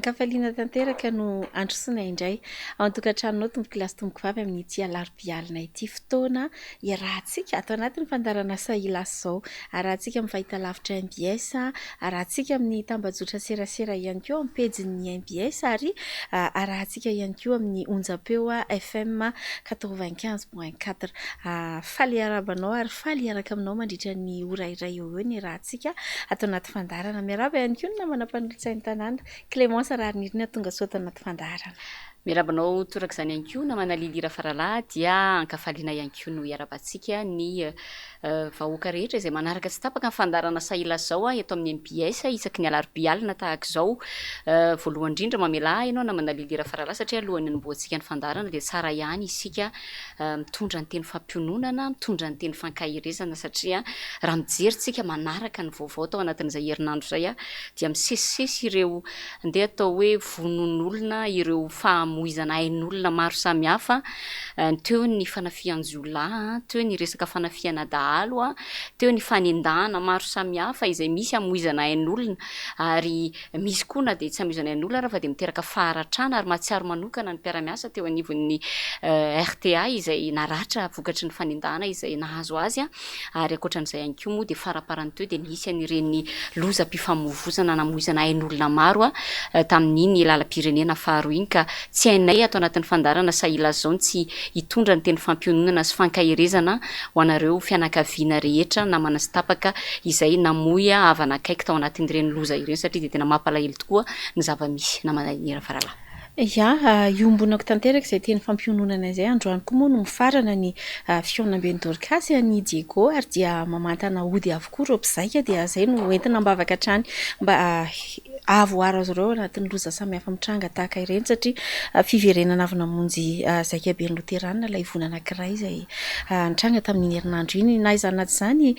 Ankafaliana tanteraka no androsoana indray ao an-tokantranonao tompokolahy sy tompokovavy amin'ity alarobia alina ity. Fotoana iarahantsika ato anatin'ny fandaharan'asa Ilasy izao. Arahantsika amin'ny fahitalavitra mbs, arahantsika amin'ny tambajotra serasera ihany koa amin'ny pejin'ny mbs ary arahantsika ihany koa amin'ny onjam-peo FM 95.4. Faly hiarahaba anao ary faly hiaraka aminao mandritra ny ora iray eo ho eo ny iarahantsika ato anaty fandaharana. Miarahaba ihany koa ny namana mpanolotsain'ny tanàna, Clémence Raharinirina tonga soa ato anaty fandaharana. Miarahaba anao torak'izany ihany koa namana Lily Rafaralahy dia ankafaliana ihany koa no hiarahabantsika ny vahoaka rehetra izay manaraka tsy tapaka ny fandaharana Sahilazao eto amin'ny mbs isaky ny alarobia alina tahaka izao. Voalohany indrindra mamelà ahy ianao namana Lily Rafaralahy satria alohan'ny hanombohantsika ny fandaharana dia tsara ihany isika mitondra ny teny fampiononana, mitondra ny teny fankaherezana satria raha mijery tsika manaraka ny vaovao tao anatin'izay herinandro izay dia misesisesy ireo ndeha atao hoe vonoan'olona, ireo fahamoizana ain'olona maro samihafa, teo ny fanafihan-jiolahy, teo ny resaka fanafihana dahalo, teo ny fanendahana maro samihafa izay misy hamoizana ain'olona ary Misy koa na dia tsy amoizana ain'olona ara fa dia miteraka faharatrana ary mahatsiaro manokana ny mpiara-miasa teo anivon'ny rta izay naratra vokatry ny fanendahana izay nahazo azy ary ankoatran'izay ihany koa moa dia faraparany teo dia nisy an'ireny lozam-pifamoivozana namoizana ain'olona maro tamin'iny lalam-pirenena faharoa iny ka tsy hainay ato anatin'ny fandaharana Sahilazao ny tsy hitondra ny teny fampiononana sy fankaherezana ho anareo fianakaviana rehetra, namana sy tapaka izay namoy havana akaiky tao anatin'ireny loza ireny satria dia tena mampalahelo tokoa ny zava-misy namana Nira Faralahy. Ya, iombonako tanteraka izay teny fampiononana izay. Androany koa moa no mifarana ny fihaonamben'i Dorcas any Diego ary dia mamantana hody avokoa ireo mpizaika dia izay no entina am-bavaka hatrany mba hahavoaro azy ireo anatin'ny loza samihafa mitranga tahaka ireny satria fiverenana avy namonjy zaikaben'ny Loterana ilay voina anankiray izay nitranga tamin'iny herinandro iny. Na izany na tsy izany,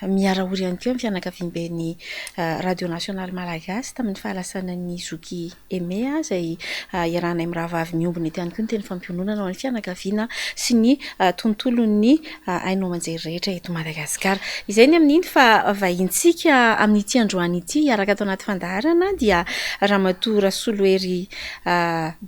miara-ory ihany koa amin'ny fianakaviamben'ny Radio Nasionaly Malagasy tamin'ny fahalasanan'ny zoky Aimé izay iarahanay mirahavavy miombona eto ihany koa ny teny fampiononana ho an'ny fianakaviana sy ny tontolon'ny haino aman-jery rehetra eto Madagasikara. Izay ny amin'iny fa vahintsika amin'ity androany ity hiaraka ato anaty fandaharana dia Ramatoa Rasolohery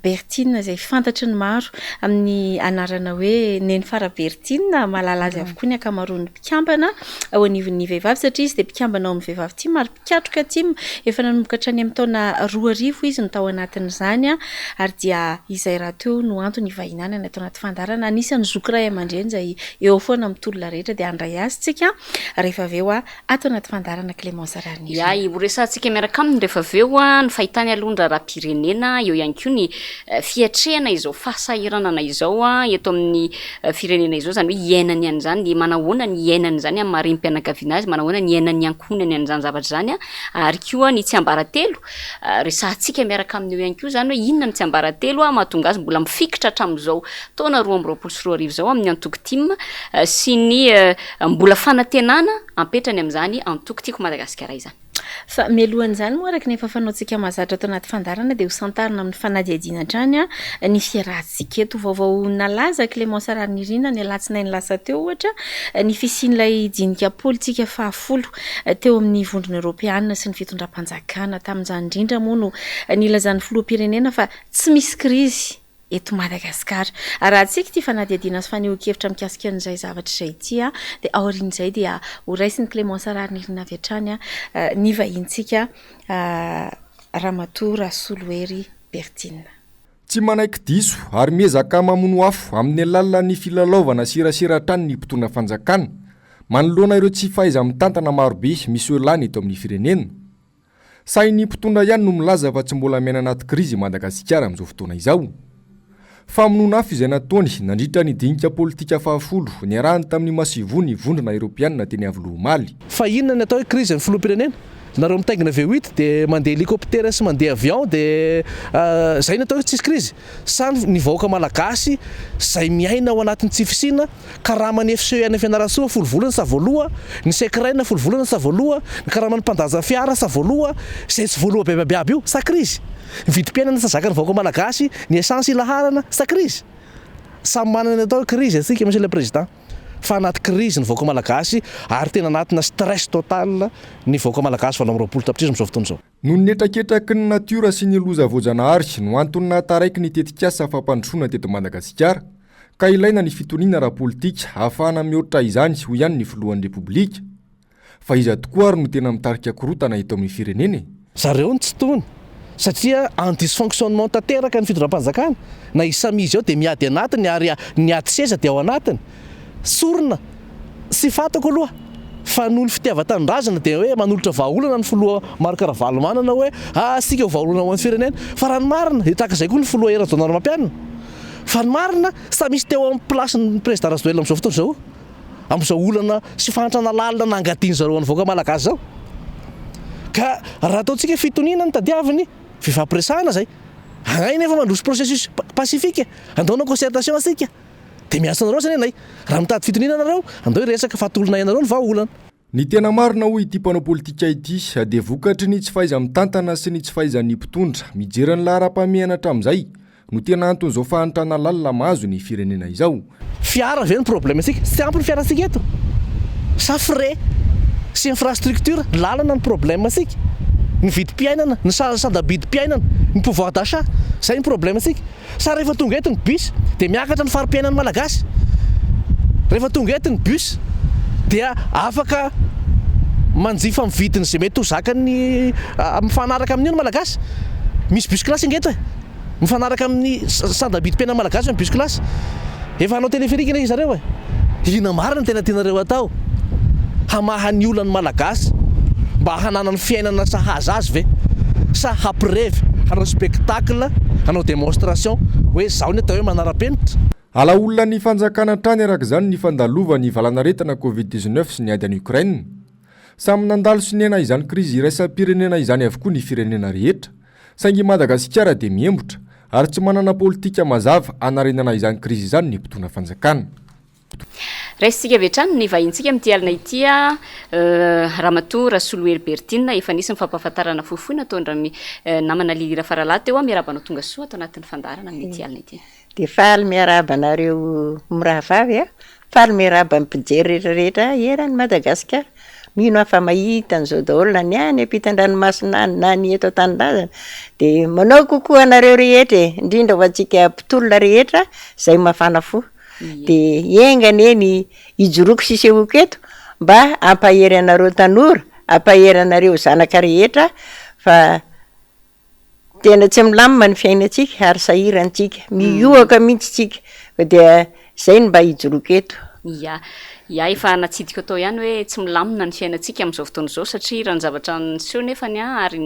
Berthine izay fantatry ny maro amin'ny anarana hoe Nenifara Berthine, mahalala azy avokoa ny ankamaroan'ny mpikambana ao anivon'ny vehivavy satria izy dia mpikambana ao amin'ny vehivavy tim ary mpikatroka tim, efa nanomboka hatrany amin'ny taona 2000 izy no tao anatin'izany ary dia izay rahateo no antony hivahinanany ato anaty fandaharana. Anisan'ny zoky ray aman-dreny izay eo foana amin'ny tolona rehetra dia handray azy tsika rehefa avy eo ato anaty fandaharana Clémence Raharinirina. Ya, horesahantsika miaraka aminy rehefa avy eo ny fahitany aloha ny raharaham-pirenena, eo ihany koa ny fiatrehana izao fahasahiranana izao eto amin'ny firenena izao, izany hoe iainany an'izany, dia manahoana ny iainany izany amin'ny maha renim-pianakaviana azy, manahoana ny iainan'ny ankohonany an'izany zavatra izany, ary koa ny tsiambaratelo, resahantsika miaraka aminy eo ihany koa izany hoe inona ny tsiambaratelo mahatonga azy mbola mifikitra hatramin'izao taona 2022 izao amin'ny antoko tim sy ny mbola fanantenana ampetrany amin'izany antoko Tiako Madagasikara izany. Fa mialohan'izany moa araka ny efa fanaontsika mahazatra ato anaty fandaharana dia ho santarina amin'ny fanadihadiana hatrany ny fiarahantsika eto. Vaovao nalaza Clémence Raharinirina ny alatsinainy lasa teo ohatra ny fisian'ilay dinika politika fahafolo teo amin'ny Vondrona Eoropeana sy ny fitondram-panjakana. Tamin'izany indrindra moa no nilazan'ny filoham-pirenena fa tsy misy krizy eto Madagasikara. Arahantsika ity fanadihadiana sy fanehoan-kevitra mikasika an'izay zavatra izay ity dia aorian'izay dia ho raisin'i Clémence Raharinirina avy hatrany ny vahinintsika Ramatoa Rasolohery Berthine. Tsy manaiky diso ary miezaka mamono afo amin'ny alalan'ny filalaovana serasera hatrany ny mpitondra fanjakana manoloana ireo tsy fahaiza-mitantana marobe miseho lany eto amin'ny firenena. Sahy ny mpitondra ihany no milaza fa tsy mbola miaina anaty krizy i Madagasikara amin'izao fotoana izao. Famonoana afo izay nataony nandritra ny dinika politika fahafolo niarahany tamin'ny masoivoho ny Vondrona Eoropeanina teny Iavoloha omaly. Fa inona ny atao hoe krizy ny filoham-pirenena? Nareo mitaingina V8 dia mandeha hélicoptère sy mandeha avion dia zay ny atao hoe tsisy krizy? Sa ny vahoaka malagasy zay miaina ao anatin'ny tsy fisiana Karaman'ny FCE any Fianarantsoa folo volana sa voaloha, ny Secren folo volana sa voaloha, ny karaman'ny mpandaza fiara sa voaloha, izay tsy voaloha be aby aby io, sa krizy? Ny vidim-piainana sa zakan'ny vahoaka malagasy, ny essence ilaharana, sa krizy? Samy manana ny atao hoe krizy antsika Monsieur le Président. Fa anaty krizy ny vahoaka malagasy ary tena anatina stress total ny vahoaka malagasy 28 tapitrisa amin'izao fotoana izao. Noho ny hetraketraky ny natiora sy ny loza voajanahary no antony nahataraiky ny tetikasa fampandrosoana teto Madagasikara, ka ilaina ny fitoniana ara-politika ahafahana mihoatra izany, hoy ihany ny filohan'ny Repoblika. Fa iza tokoa ary no tena mitarika korotana eto amin'ny firenena e? Zareo no tsy tony satria en dysfonctionnement tanteraka ny fitondram-panjakana, na izy samy izy ao dia miady anatiny ary ny ady seza dia ao anatiny. Sorona sy fantako aloha fa noho ny fitiavan-tanindrazana dia hoe manolotra vahaolana ny filoha Marc Ravalomanana hoe ah isika ho vahaolana ho an'ny firenena fa raha ny marina dia tahaka izay koa ny filoha Hery Rajaonarimampianina fa ny marina samy misy teo amin'ny place-n'ny président Rajoelina amin'izao fotoana izao. amin'izao olana sy fahantrana lalina nangadian-dry zareo an'ny vahoaka malagasy izao. Ka raha ataontsika fitoniana no tadiaviny, fifampiresahana izay. Ahay nefa mandroso processus pacifique, andao hanao concertation isika. Dia miantso anareo izany ianay. Raha mitady fitoniana ianareo, andao hiresaka fa atolonay anareo ny vahaolana. Ny tena marina hoy ity mpanao politika ity dia vokatry ny tsy fahaiza-mitantana sy ny tsy fahaizan'ny mpitondra mijery ny laharam-pahamehana hatramin'izay no tena anton'izao fahantrana lalina mahazo ny firenena izao. Fiara ve no problème tsika? Tsy ampy ny fiarantsika eto? Sa frais sy infrastructure, lalana no problème tsika? Ny vidim-piainana, ny sandam-bidim-piainana, ny pouvoir d'achat, zay ny problème tsika? Sa rehefa tonga eto ny bus dia miakatra ny fari-piainan'ny Malagasy? Rehefa tonga eto ny bus dia afaka manjifa amin'ny vidiny izay mety ho zakan'ny mifanaraka amin'io ny Malagasy? Misy bus classe ange eto e! Mifanaraka amin'ny sandam-bidim-piainan'ny Malagasy ny bus classe. Efa hanao téléphérique anie zareo e! Inona marina no tena tianareo atao? Hamaha ny olan'ny Malagasy mba hananany fiainana sahaza azy ve? Sa hampirevy, hanao spectacle, hanao démonstration hoe zao ny atao hoe manara-penitra? Ala olona ny fanjakana hatrany araka izany ny fandalovan'ny valanaretina Covid 19 sy ny ady any Ukraine. Samy nandalo sy niaina izany krizy iraisam-pirenena izany avokoa ny firenena rehetra. Saingy i Madagasikara dia mihembotra ary tsy manana politika mazava hanarenana izany krizy izany ny mpitondra fanjakana. Raisintsika avy hatrany ny vahintsika amin'ity alina ity, Ramatoa Rasolohery Berthine. Efa nisy ny fampahafantarana fohifohy nataon-dRami namana Lily Rafaralahy teo. Miarahaba anao tonga soa ato anatin'ny fandaharana amin'ity alina ity. Dia faly miarahaba anareo mirahavavy a! Faly miarahaba ny mpijery rehetra rehetra eran'i Madagasikara. Mino aho fa mahita an'izao daholo na ny any ampitan-dranomasina any na ny eto an-tanindrazana. Dia manao coucou anareo rehetra e! Indrindra ho antsika mpitolona rehetra izay mafana fo. Dia enga anie ny hijoroako sy hisehoako eto mba hampahery anareo tanora, hampahery anareo zanaka rehetra fa Tena tsy milamina ny fiainantsika ary sahirana tsika, mihoaka mihitsy tsika fa dia izay no mba hijoroako eto. Ya, ya efa natsidiko tao ihany hoe tsy milamina ny fiainantsika amin'izao fotoana izao satria raha ny zavatra niseho nefany an, ary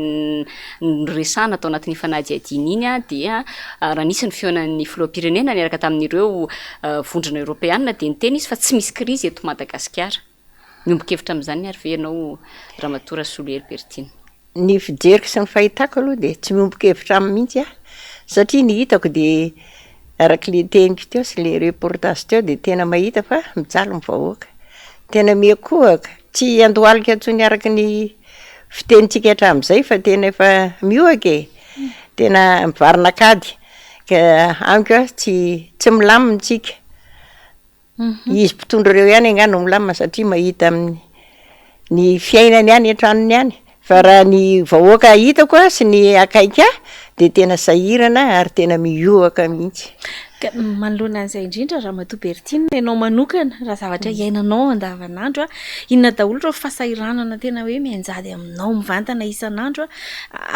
noresahana tao anatin'iny fanadihadiana iny an, dia raha nisy ny fihaonan'ny filoham-pirenena niaraka tamin'ireo vondrona eoropeanina dia niteny izy fa tsy misy krizy eto Madagasikara. Miombon-kevitra amin'izany ary ve ianao Ramatoa Rasolohery Berthine? Ny fijeriko sy ny fahitako aloha dia tsy miombon-kevitra aminy mihitsy aho satria ny hitako dia araka ilay teniko teo sy ilay reportage teo dia tena mahita fa mijaly ny vahoaka, tena miankohoka, tsy andohalika intsony araka ny fitenintsika hatramin'izay fa tena efa mihoaka e, tena mivarina an-kady ka amiko tsy tsy milamina isika. Izy mpitondra ireo ihany angaha no milamina satria mahita amin'ny ny fiainany any an-tranony any fa raha ny vahoaka hitako a sy ny akaiky ahy de tena sahirana ary tena mihohaka mihitsy. Ka manoloana an'izay indrindra Ramatoa Berthine, ianao manokana raha zavatra iainanao andavanandro a, inona daholo ireo fahasahiranana tena hoe mianjady aminao mivantana isan'andro a,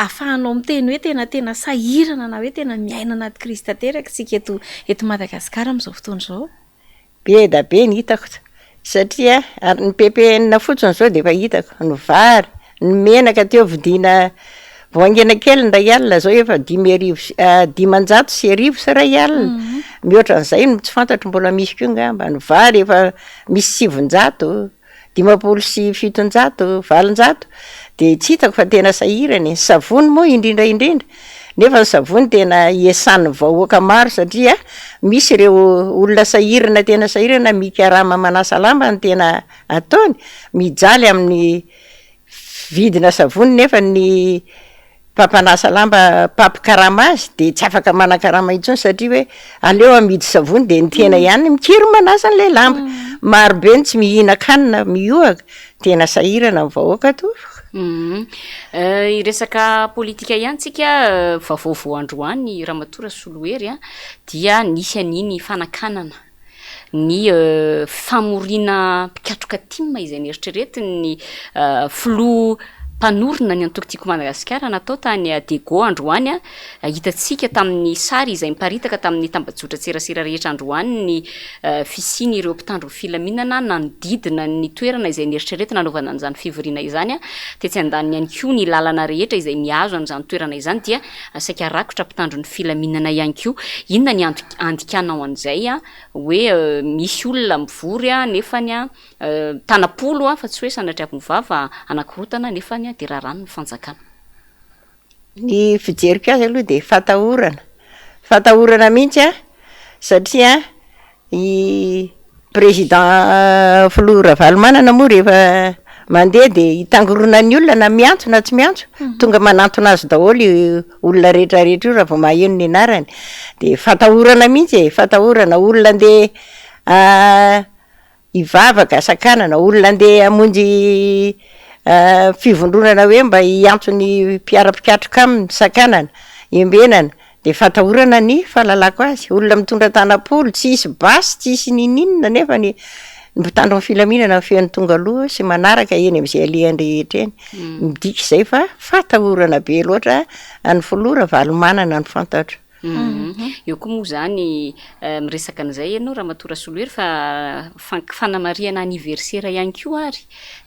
ahafahanao miteny hoe tena tena sahirana na hoe tena miaina anaty krizy tanteraka isika eto eto Madagasikara amin'izao fotoana izao? Be da be ny hitako satria ary ny ppn fotsiny zao de efa hitako, ny vary, ny menaka teo vidiana vao haingana kely ny iray alina zao efa 1500 sy 1100 sy iray alina, mihoatra an'izay no tsy fantatro mbola misy koa ngamba, ny vary efa misy 900. 750, 800, dia tsy hitako fa tena sahirana e, ny savony moa indrindra indrindra, nefa ny savony tena iasan'ny vahoaka maro satria misy ireo olona sahirana tena sahirana mikarama manasa lamba no tena ataony, mijaly amin'ny vidina savony nefa ny. mpampanasa lamba mpampikarama azy de tsy afaka manakarama intsony satria hoe aleo amidy savony de ny tena ihany mikiry manasa an'le lamba. Maro be ny tsy mihinan-kanina mihohaka, tena sahirana ny vahoaka tompoko. Hiresaka politika ihany tsika, vaovao vao androany Ramatoa Rasolohery a, dia nisy an'iny fanakanana ny famoriana mpikatroka tim izay neritreretin'ny filoha mpanorina ny antoko Tiako Madagasikara natao tany Diego androany. Hitantsika tamin'ny sary izay niparitaka tamin'ny tambajotran-tserasera rehetra androany ny fisian'ireo mpitandro ny filaminana nanodidina ny toerana izay neritreretina hanaovana an'izany fivoriana izany. Tetsy andaniny ihany koa ny lalana rehetra izay mihazo an'izany toerana izany dia saika rakotra mpitandro ny filaminana ihany koa. Inona ny andikanao an'izay hoe misy olona mivory nefany tanam-polo fa tsy hoe sanatriavin'ny vava hanakorontana nefany dia raràn'ny fanjakana? Ny fijeriko azy aloha dia fatahorana, fatahorana mihitsy an, satria i président filoha Ravalomanana moa rehefa mandeha dia itangoronan'ny olona na miantso na tsy miantso, tonga manantona azy daholo io olona rehetra rehetra io raha vao maheno ny anarany, de fatahorana mihitsy e, fatahorana, olona andeha hivavaka sakanana, olona andeha hamonjy fivondronana hoe mba hiantso ny mpiara-pikatroka aminy sakanana, embenana, de fatahorana ny fahalalako azy, olona mitondra tanam-polo tsisy basy tsisy n'inon'inona nefa ny mpitandro ny filaminana feno tonga aloha sy manaraka eny am'zay alehany rehetra eny, midika izay fa fatahorana be loatra an'ny filoha Ravalomanana no fantatro. Eo koa moa izany miresaka an'izay ianao Ramatoa Rasolohery fa fanamarihana anniversaire ihany koa ary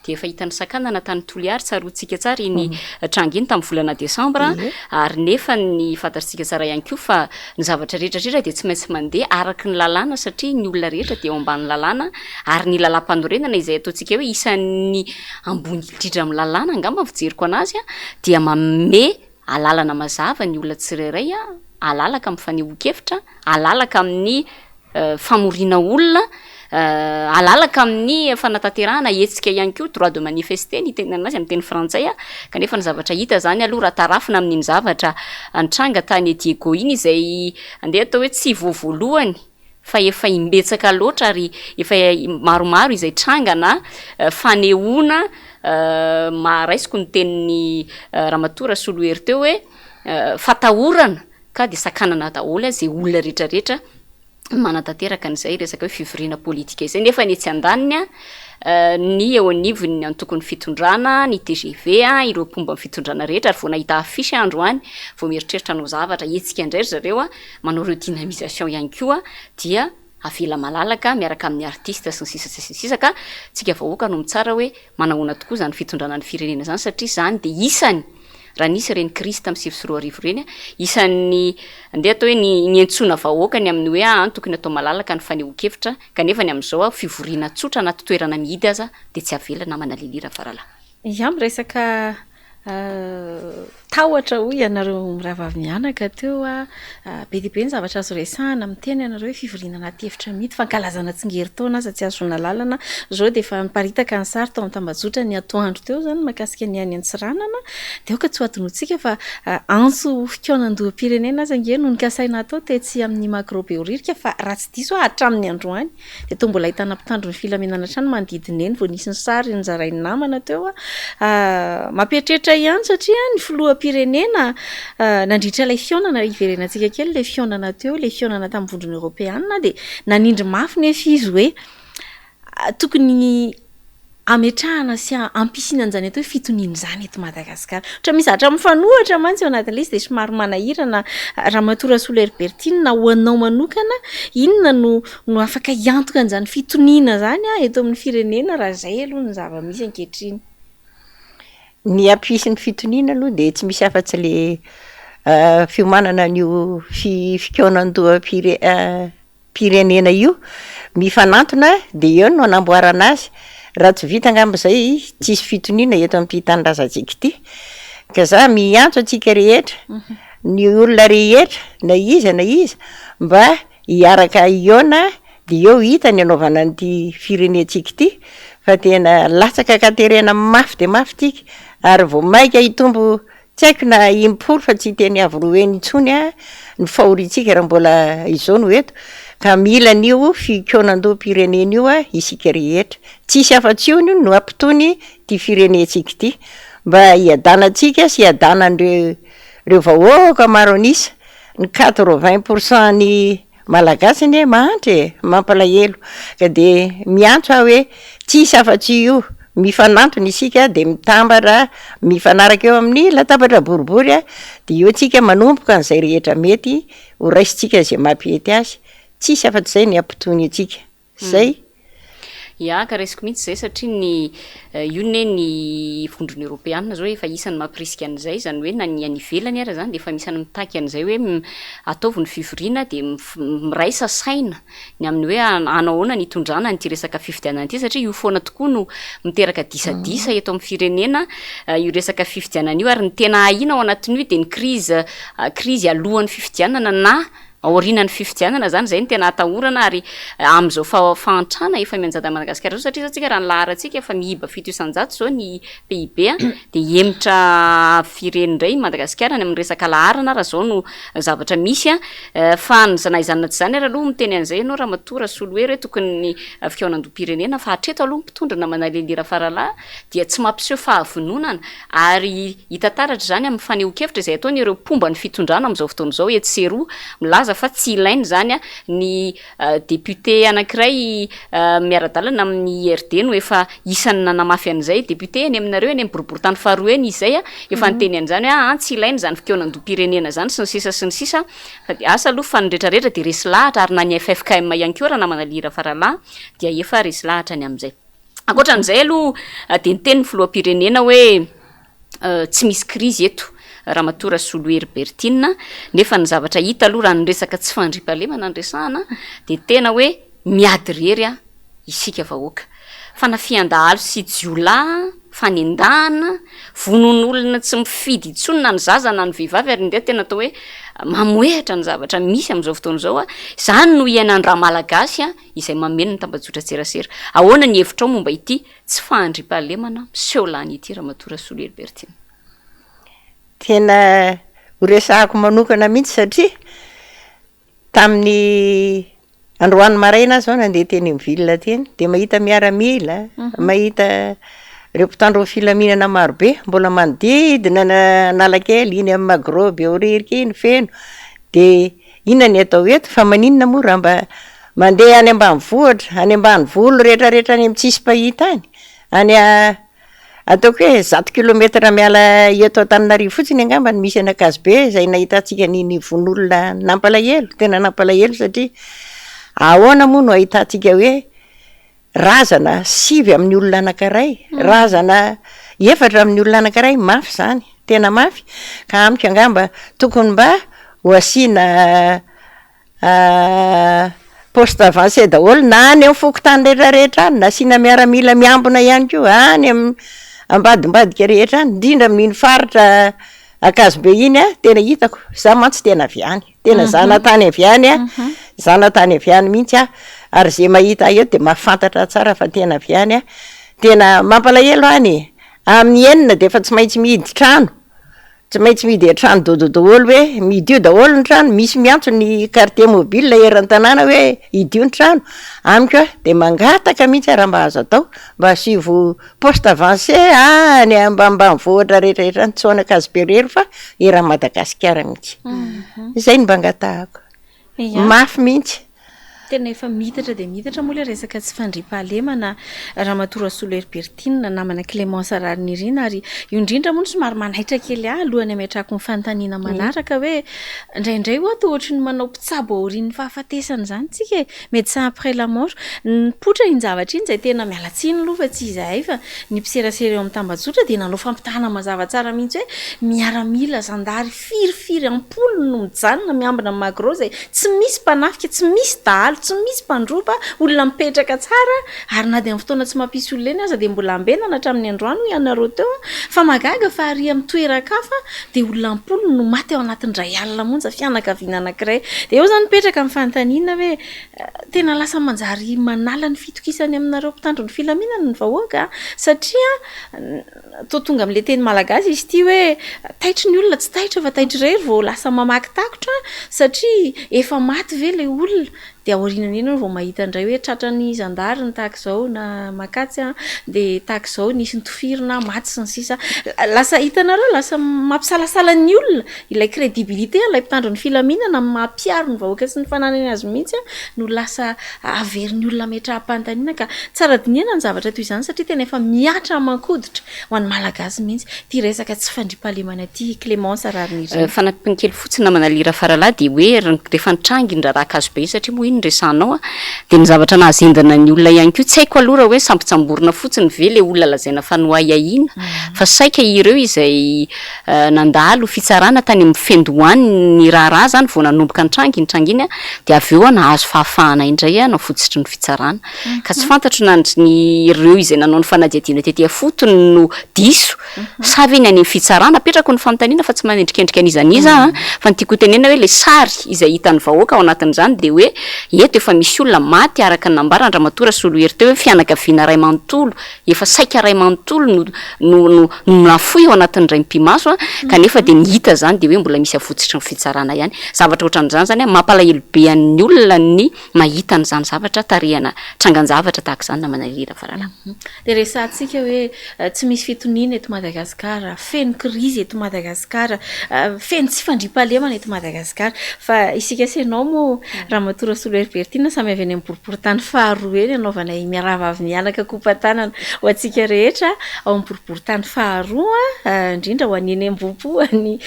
dia efa hitan'ny sakanana tany Toliary, tsaroantsika tsara iny tranga iny tamin'ny volana desambra ary nefa ny fantatsika tsara ihany koa fa ny zavatra rehetra rehetra dia tsy maintsy mandeha araka ny lalàna satria ny olona rehetra dia eo ambany lalàna ary ny lalàmpanorenana izay ataontsika hoe isan'ny ambony indrindra amin'ny lalàna angamba ny fijeriko anazy dia manome alalana mazava ny olona tsirairay alalaka amin'ny fanehoan-kevitra, alalaka amin'ny famoriana olona, alalaka amin'ny fanatanterahana hetsika ihany koa, droit de manifester ny itenenana azy amin'ny teny frantsay, kanefa ny zavatra hita izany aloha raha tarafina amin'iny zavatra nitranga tany Diego iny izay andeha atao hoe tsy vao voalohany fa efa imbetsaka loatra ary efa maromaro izay tranga na fanehoana maharaisiko ny tenin'i Ramatoa Rasolohery teo hoe fatahorana ka dia sakanana daholo izay olona rehetra rehetra manatanteraka an'izay resaka hoe fivoriana politika izay nefa ny etsy andaniny ny eo anivon'ny antokon'ny fitondrana, ny tgv, ireo mpomba ny fitondrana rehetra ary vao nahita affiche aho androany vao mieritreritra hanao zavatra hetsika indray ry zareo manao redynamisation ihany koa dia avela malalaka miaraka amin'ny artiste sy ny sisa sy ny sisa ka tsika vahoaka no mitsara hoe manahoana tokoa izany fitondrana ny firenena izany satria izany dia isany raha nisy ireny crise tamin'ny 2009 ireny isan'ny andeha atao hoe ny niantsoana vahoaka ny amin'ny hoe aa tokony atao malalaka ny fanehoan-kevitra kanefa ny amin'izao fivoriana tsotra anaty toerana mihidy aza dia tsy avela namana Lily Rafaralahy. Ia miresaka Tahotra hoy ianareo mirahavavy mianaka teo a! Be dia be ny zavatra azo resahana, miteny ianareo hoe fivoriana anaty efitra mihidy, fankalazana tsingerin-taona aza tsy ahazoana lalana, izao dia efa niparitaka ny sary tao amin'ny tambajotra ny atoandro teo izany mahakasika ny any Antsiranana, dia aoka tsy ho adinointsika fa antso fikaonandoham-pirenena aza ange no nokasaina hatao tetsy amin'ny Magro Behoririka fa raha tsy diso aho hatramin'ny androany. Dia toa mbola ahitana mpitandro ny filaminana hatrany manodidina eny vao nisy ny sary nozarain'ny namana teo. Mampieritreritra ihany satria ny filoham-pirenena nandritra ilay fihaonana, hiverenantsika kely ilay fihaonana teo, ilay fihaonana tamin'ny vondrona eoropeanina dia nanindry mafy nefa izy hoe tokony hametrahana sy hampisiana an'izany atao hoe fitoniana izany eto Madagasikara. Ohatra misy zavatra mifanohitra mantsy ao anatin'ilay izy dia somary manahirana Ramatoa Rasolo Herbertine, ho anao manokana, inona no no afaka hiantoka an'izany fitoniana izany eto amin'ny firenena raha izay aloha ny zava-misy ankehitriny? Ny hampisy ny fitoniana aloha dia tsy misy afa-tsy le fiomanana an'io fi- fikaonandoham-pire- pirenena io mifanantona de eo no anamboarana azy, raha tsy vita angamba zay tsisy fitoniana eto amin'ity tanindrazantsika ity, ka za miantso antsika rehetra, ny olona rehetra na iza na iza mba hiaraka hihaona de eo hita ny anaovana an'ity firenentsika ity fa tena latsaka an-katerena mafy de mafy tsika ary vao maika hitombo. Tsy haiko na impolo fa tsy hiteny avo roa heny intsony aho ny fahoriantsika raha mbola izao no eto ka mila an'io fikaonandoham-pirenena io isika rehetra. Tsisy afa-tsy io no hampitony ity firenentsika ity mba hiadanantsika sy hiadanan'ireo ireo vahoaka maro an'isa, ny quatre vingt pour cent ny Malagasy anie mahantra e! Mampalahelo. Ka dia miantso aho hoe tsisy afa-tsy io, mifanantona isika dia mitambatra mifanaraka eo amin'ny latabatra boribory dia eo tsika manomboka an'izay rehetra mety ho raisintsika izay mampihety azy, tsisy afa-tsy izay ny hampitony antsika. Zay. Ya, ka raisiko mihitsy izay satria ny io ne ny vondrona eoropeanina zao efa isan'ny mampirisika an'izay, izany hoe na ny any ivelany ara zany dia efa misy any mitaky an'izay hoe ataovy ny fivoriana dia miraisa saina ny amin'ny hoe hanao ahoana ny hitondrana an'ity resaka fifidianana ity satria io foana tokoa no miteraka disadisa eto amin'ny firenena io resaka fifidianana io ary ny tena ahiana ao anatin'io dia ny crise crise alohan'ny fifidianana na Aorianan'ny fifidianana izany, izay no tena atahorana ary amin'izao fahantrana efa mianjady amin'i Madagasikara izao satria izao tsika raha ny laharantsika efa miiba 7% izao ny PIB dia hihemotra firy heny indray i Madagasikara any amin'ny resaka laharana raha izao no zavatra misy fa na izany na tsy izany ary aloha miteny an'izay ianao Ramatoa Rasolohery hoe tokony ny fikaonandoham-pirenena fa hatreto aloha ny mpitondra namana Lely Rafaralahy dia tsy mampiseho fahavononana ary Hita taratra izany amin'ny fanehoan-kevitra izay ataony ireo mpomba ny fitondrana amin'izao fotoana izao etsy sy eroa, milaza fa tsy ilaina izany ny député anankiray miara-dalana amin'ny IRD no efa isan'ny nanamafy an'izay, député eny aminareo eny amin'ny boriborintany faharoa eny izy izay efa niteny an'izany hoe aa tsy ilaina izany fikaonandoham-pirenena izany sy ny sisa sy ny sisa fa dia asa aloha fa ny rehetrarehetra dia resy lahatra ary na ny ffkm ihany koa ranamana Lira Faralahy dia efa resy lahatra ny amin'izay. Ankoatra an'izay aloha dia niteny ny filoham-pirenena hoe tsy misy krizy eto Ramatoa Rasolohery Berthine, nefa ny zavatra hita aloha raha ny resaka tsy fandriampahalemana no resahana dia tena hoe miady irery isika vahoaka. Fanafihan-dahalo sy jiolahy, fanendahana, vonoan'olona tsy mifidy intsony na ny zaza na ny vehivavy ary indrindra tena atao hoe mamohehatra ny zavatra misy amin'izao fotoana izao. Izany no iainan'ny-ramalagasy izay mameno ny tambajotran-tserasera. Ahoana ny hevitrao momba ity tsy fahandriampahalemana miseho lany ity Ramatoa Rasolo Heribertine? Tena ho resahako manokana mihitsy satria tamin'ny androany maraina aho zao nandeha teny amin'ny ville teny de mahita miaramila, mahita ireo mpitandro ny filaminana marobe mbola manodidina an'Analakely, iny amin'ny Magro Behoririka iny feno, de Inona ny atao eto fa maninona moa raha mba mandeha any ambanivohitra, any ambanivolo rehetra rehetra any amin'ny tsisy mpahita any, any ataoko hoe zato kilomètre miala eto Antananarivo fotsiny angamba no misy an'Ankazobe izay nahitantsika an'iny vono-olona nampalahelo, tena nampalahelo satria ahoana moa no ahitantsika hoe Razana sivy amin'ny olona anankiray, razana efatra amin'ny olona anankiray, mafy izany, tena mafy, ka amiko angamba tokony mba ho asiana poste avancé daholo na any amin'ny fokontany rehetra rehetra any, na asiana miaramila miambina ihany koa any amin'ny ambadimbadika rehetra any, indrindra amin'iny faritra Ankazobe iny an, tena hitako, za mantsy tena avy any. Tena zanatany avy any aho, zanatany avy any mihitsy aho, ary ze mahita ahy eto de mahafantatra tsara fa tena avy any aho, tena mampalahelo any e, amin'ny enina de efa tsy maintsy mihidy trano, tsy maintsy mihidy an-trano dodo daholo hoe mihidio daholo ny trano, misy miantso ny quartier mobile eran'ny tanàna hoe hidio ny trano, amiko a de mangataka mihitsy aho raha mba azo atao mba asivo Poste avancé any ambanimbanivohitra rehetra rehetra any, tsy ho an'Ankazobe irery fa eran'i Madagasikara mihitsy. Izay no mba angatahako. Mafy mihitsy. Tena efa miitatra dia miitatra moa ilay resaka tsy fandriampahalemana Ramatoa Rasolo Heribertine, namana Clémence Raharinirina ary io indrindra moa no somary manaitra kely ahy alohan'ny hametrahako ny fanontaniana manaraka hoe indraindray ho'a toa ohatry ny manao mpitsabo aorian'ny fahafatesana izany tsika e! Médecin après la mort. Nipoitra iny zavatra iny izay tena miala tsiny aloha fa tsy izahay fa ny mpiserasera eo amin'ny tambajotra dia nanao fampitahana mazava tsara mihitsy hoe miaramila zandary firifiry am-polony no mijanona miambina amin'ny magro izay tsy misy mpanafika, tsy misy dahalo. mpandalo, tsy misy mpandroba, olona mipetraka tsara ary na dia amin'ny fotoana tsy mampisy olona eny aza dia mbola ambenana hatramin'ny androany hoy ianareo teo fa mahagaga fa ary amin'ny toeran-kafa dia olona am-polony no maty ao anatin'ny indray alina monja, fianakaviana anankiray. Dia eo izany mipetraka ny fanontaniana hoe tena lasa manjary manala ny fitokisany aminareo mpitandro ny filaminana ny vahoaka satria Toa tonga amin'ilay teny malagasy izy ity hoe taitry ny olona, tsy taitra fa taitra irery vao lasa mamaky takotra satria efa maty ve ilay olona dia aorianan'iny ianao vao mahita indray hoe tratran'ny zandary ny tahaka izao na makatsy an, dia tahaka izao nisy nitofirina maty sy ny sisa. Lasa hitanareo lasa mampisalasala ny olona ilay crédibilité an'ilay mpitandro ny filaminana amin'ny maha mpiaro ny vahoaka sy ny fananany azy mihitsy no lasa Averin'ny olona ametraham-panontaniana ka tsara dinihana ny zavatra toy izany satria tena efa mihatra aman-koditra ho an'ny Malagasy mihitsy ity resaka tsy fandriampahalemana ity Clémence Raharinirina. Fanampiny kely fotsiny namana Lira Faralahy dia hoe rehefa nitranga iny raharaha Ankazobe iny satria moa iny no resahanao dia ny zavatra nahazendana ny olona ihany koa tsy haiko aloha raha hoe sambotsamborina fotsiny ve ilay olona lazaina fa noahiahiana fa saika ireo izay Nandalo fitsarana tany amin'ny fiandohany ny raharaha izany vao nanomboka nitranga iny tranga iny dia avy eo nahazo fahafahana indray navotsotry ny fitsarana. Ka tsy fantatro na ny ireo izay nanao ny fanadihadiana tety ifotony no diso sa ve ny any amin'ny fitsarana. Apetrako ny fanontaniana fa tsy manendrikendrika an'iza n'iza aho fa ny tiako hotenenina hoe ilay sary izay hitan'ny vahoaka ao anatin'izany dia hoe eto efa misy olona maty araka ny nambaran-dRamatoa Rasolohery teo hoe fianakaviana iray manontolo efa saika ray manontolo no no no no nafoy ao anatin'ny ray mipi-maso a, kanefa dia ny hita izany dia hoe mbola misy avotsotry ny fitsarana ihany. Zavatra ohatran'izany izany a, mampalahelo be an'ny olona ny mahita an'izany zavatra tarehana trangan-javatra tahaka izany namana Lila Faralahy. Dia resahantsika hoe tsy misy fitoniana eto Madagasikara, feno krizy eto Madagasikara, feno tsy fandriampahalemana eto Madagasikara. Fa isika sy ianao moa Ramatoa Rasolo Heribertine samy avy eny amin'ny boriborintany faharoa eny anaovanay miarahavavy mianaka kopa-tanana ho antsika rehetra ao amin'ny boriborintany faharoa indrindra ho an'ny eny Ambohipo ny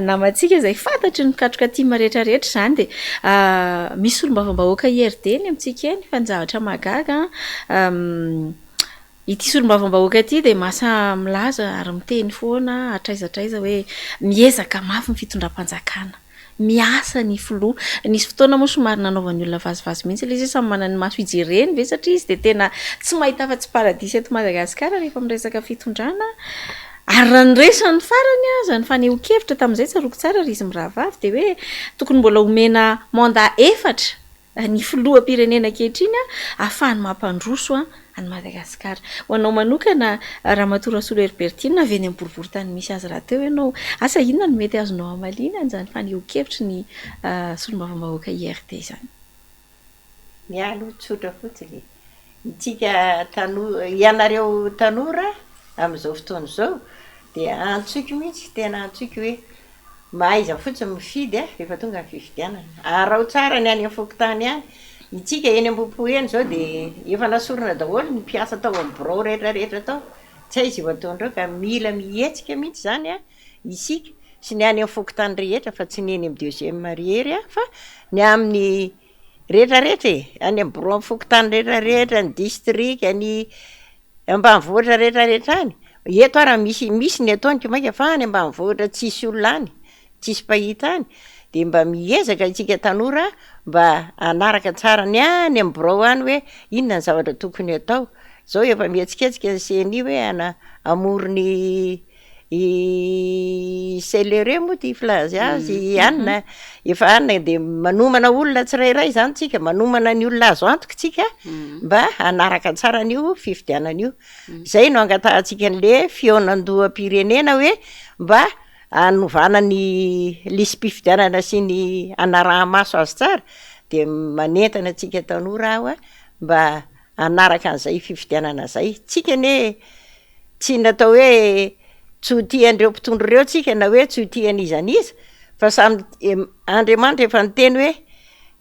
namantsika izay fantatry ny mpikatroka tim rehetra rehetra izany dia misy solombavambahoaka IRD eny amintsika eny fa ny zavatra mahagaga Ity solombavambahoaka ity dia masa milaza ary miteny foana hatraiza hatraiza hoe miezaka mafy ny fitondram-panjakana. Miasa ny filoha. Nisy fotoana moa somary nanaovan'ny olona vazivazy mihitsy ilay izy hoe samy manana ny maso ijereny ve satria izy dia tena tsy mahita afa-tsy paradisa eto Madagasikara rehefa miresaka fitondrana. Ary raha ny resany farany aza, ny fanehoan-kevitra tamin'izay tsaroako tsara ry izy mirahavavy dia hoe tokony mbola omena mandat efatra ny filoham-pirenena ankehitriny ahafahany mampandroso an'i Madagasikara. Ho anao manokana Ramatoa Rasolo Heribertine, avy eny amin'ny boriborintany misy azy rahateo ianao, asa inona no mety azonao hamaliana an'izany fanehoan-kevitry ny solombavambahoaka IRD izany? Ny ahy aloha tsotra fotsiny e, itsika tanora, ianareo tanora amin'izao fotoana izao dia antsoiko mihitsy, tena antsoiko hoe Mahaiza fotsiny mifidy a, rehefa tonga ny fifidianana. Araho tsara ny any amin'ny fokontany any. Itsika eny Ambohipo eny izao dia efa nasorina daholo ny mpiasa tao amin'ny birao rehetra rehetra tao. Tsy hay izay ho ataondreo ka mila mihetsika mihitsy izany a, isika sy ny any amin'ny fokontany rehetra fa tsy ny eny amin'ny deuxième irery a, fa ny amin'ny rehetra rehetra e, any amin'ny birao amin'ny fokontany rehetra rehetra, ny distrika, ny Ambanivohitra rehetra rehetra any, eto ara misy misy ny ataony ko mainka fa any ambanivohitra tsisy olona any, tsisy mpahita any, de mba miezaka isika tanora mba hanaraka tsara ny any am birao any hoe inona ny zavatra tokony atao, zao efa mihetsiketsika ny ceni hoe ana- hamory ny I Céléré moa ty filaza azy anona, efa anona de manomana olona tsirairay zany tsika, manomana ny olona azo antoka tsika mba hanaraka tsara an'io fifidianana io, zay no angatahantsika an'le fihaonandoham-pirenena hoe mba hanovana ny lisi-pifidianana sy ny hanaraha-maso azy tsara de manentana antsika tanora aho mba hanaraka an'izay fifidianana zay, tsika anie Tsy natao hoe tsy ho tia an'ireo mpitondra ireo tsika na hoe tsy ho tia an'iza n'iza fa samy Andriamanitra efa niteny hoe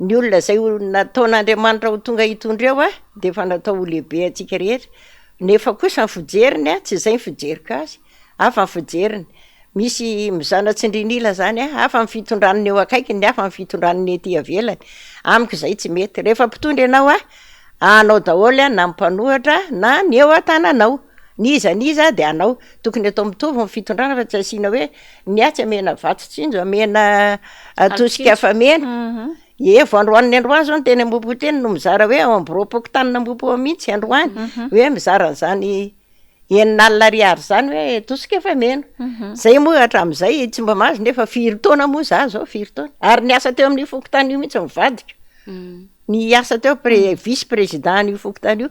ny olona izay ho nataon'Andriamanitra ho tonga hitondra eo de efa natao ho lehibe antsika rehetra, nefa kosa ny fijeriny a tsy izay ny fijeriko azy, hafa ny fijeriny, misy mizana tsindrin'ila zany a, hafa ny fitondran'ny eo akaikiny, hafa ny fitondran'ny ety ivelany, amiko izay tsy mety, rehefa mpitondra ianao a Anao daholo na ny mpanohatra na ny eo an-tananao. N'iza n'iza dia anao. Tokony atao mitovy ny fitondrana fa tsy asiana hoe ny atsy amena vato tsinjo, amena tosika fameno. Ie, vao androany ny androany zao ny teny Ambohipo teny no mizara hoe ao amin'ny biraom-pokontanin'Ambohipo ao mihitsy androany hoe mizara an'izany enina alina ariary zany hoe tosika fameno. Zay moa hatramin'izay tsy mba mahazo nefa firy taona moa za zao, firy taona. Ary niasa teo amin'io fokontany io mihitsy ny vadiko. Niasa teo pre- vice président an'io fokontany io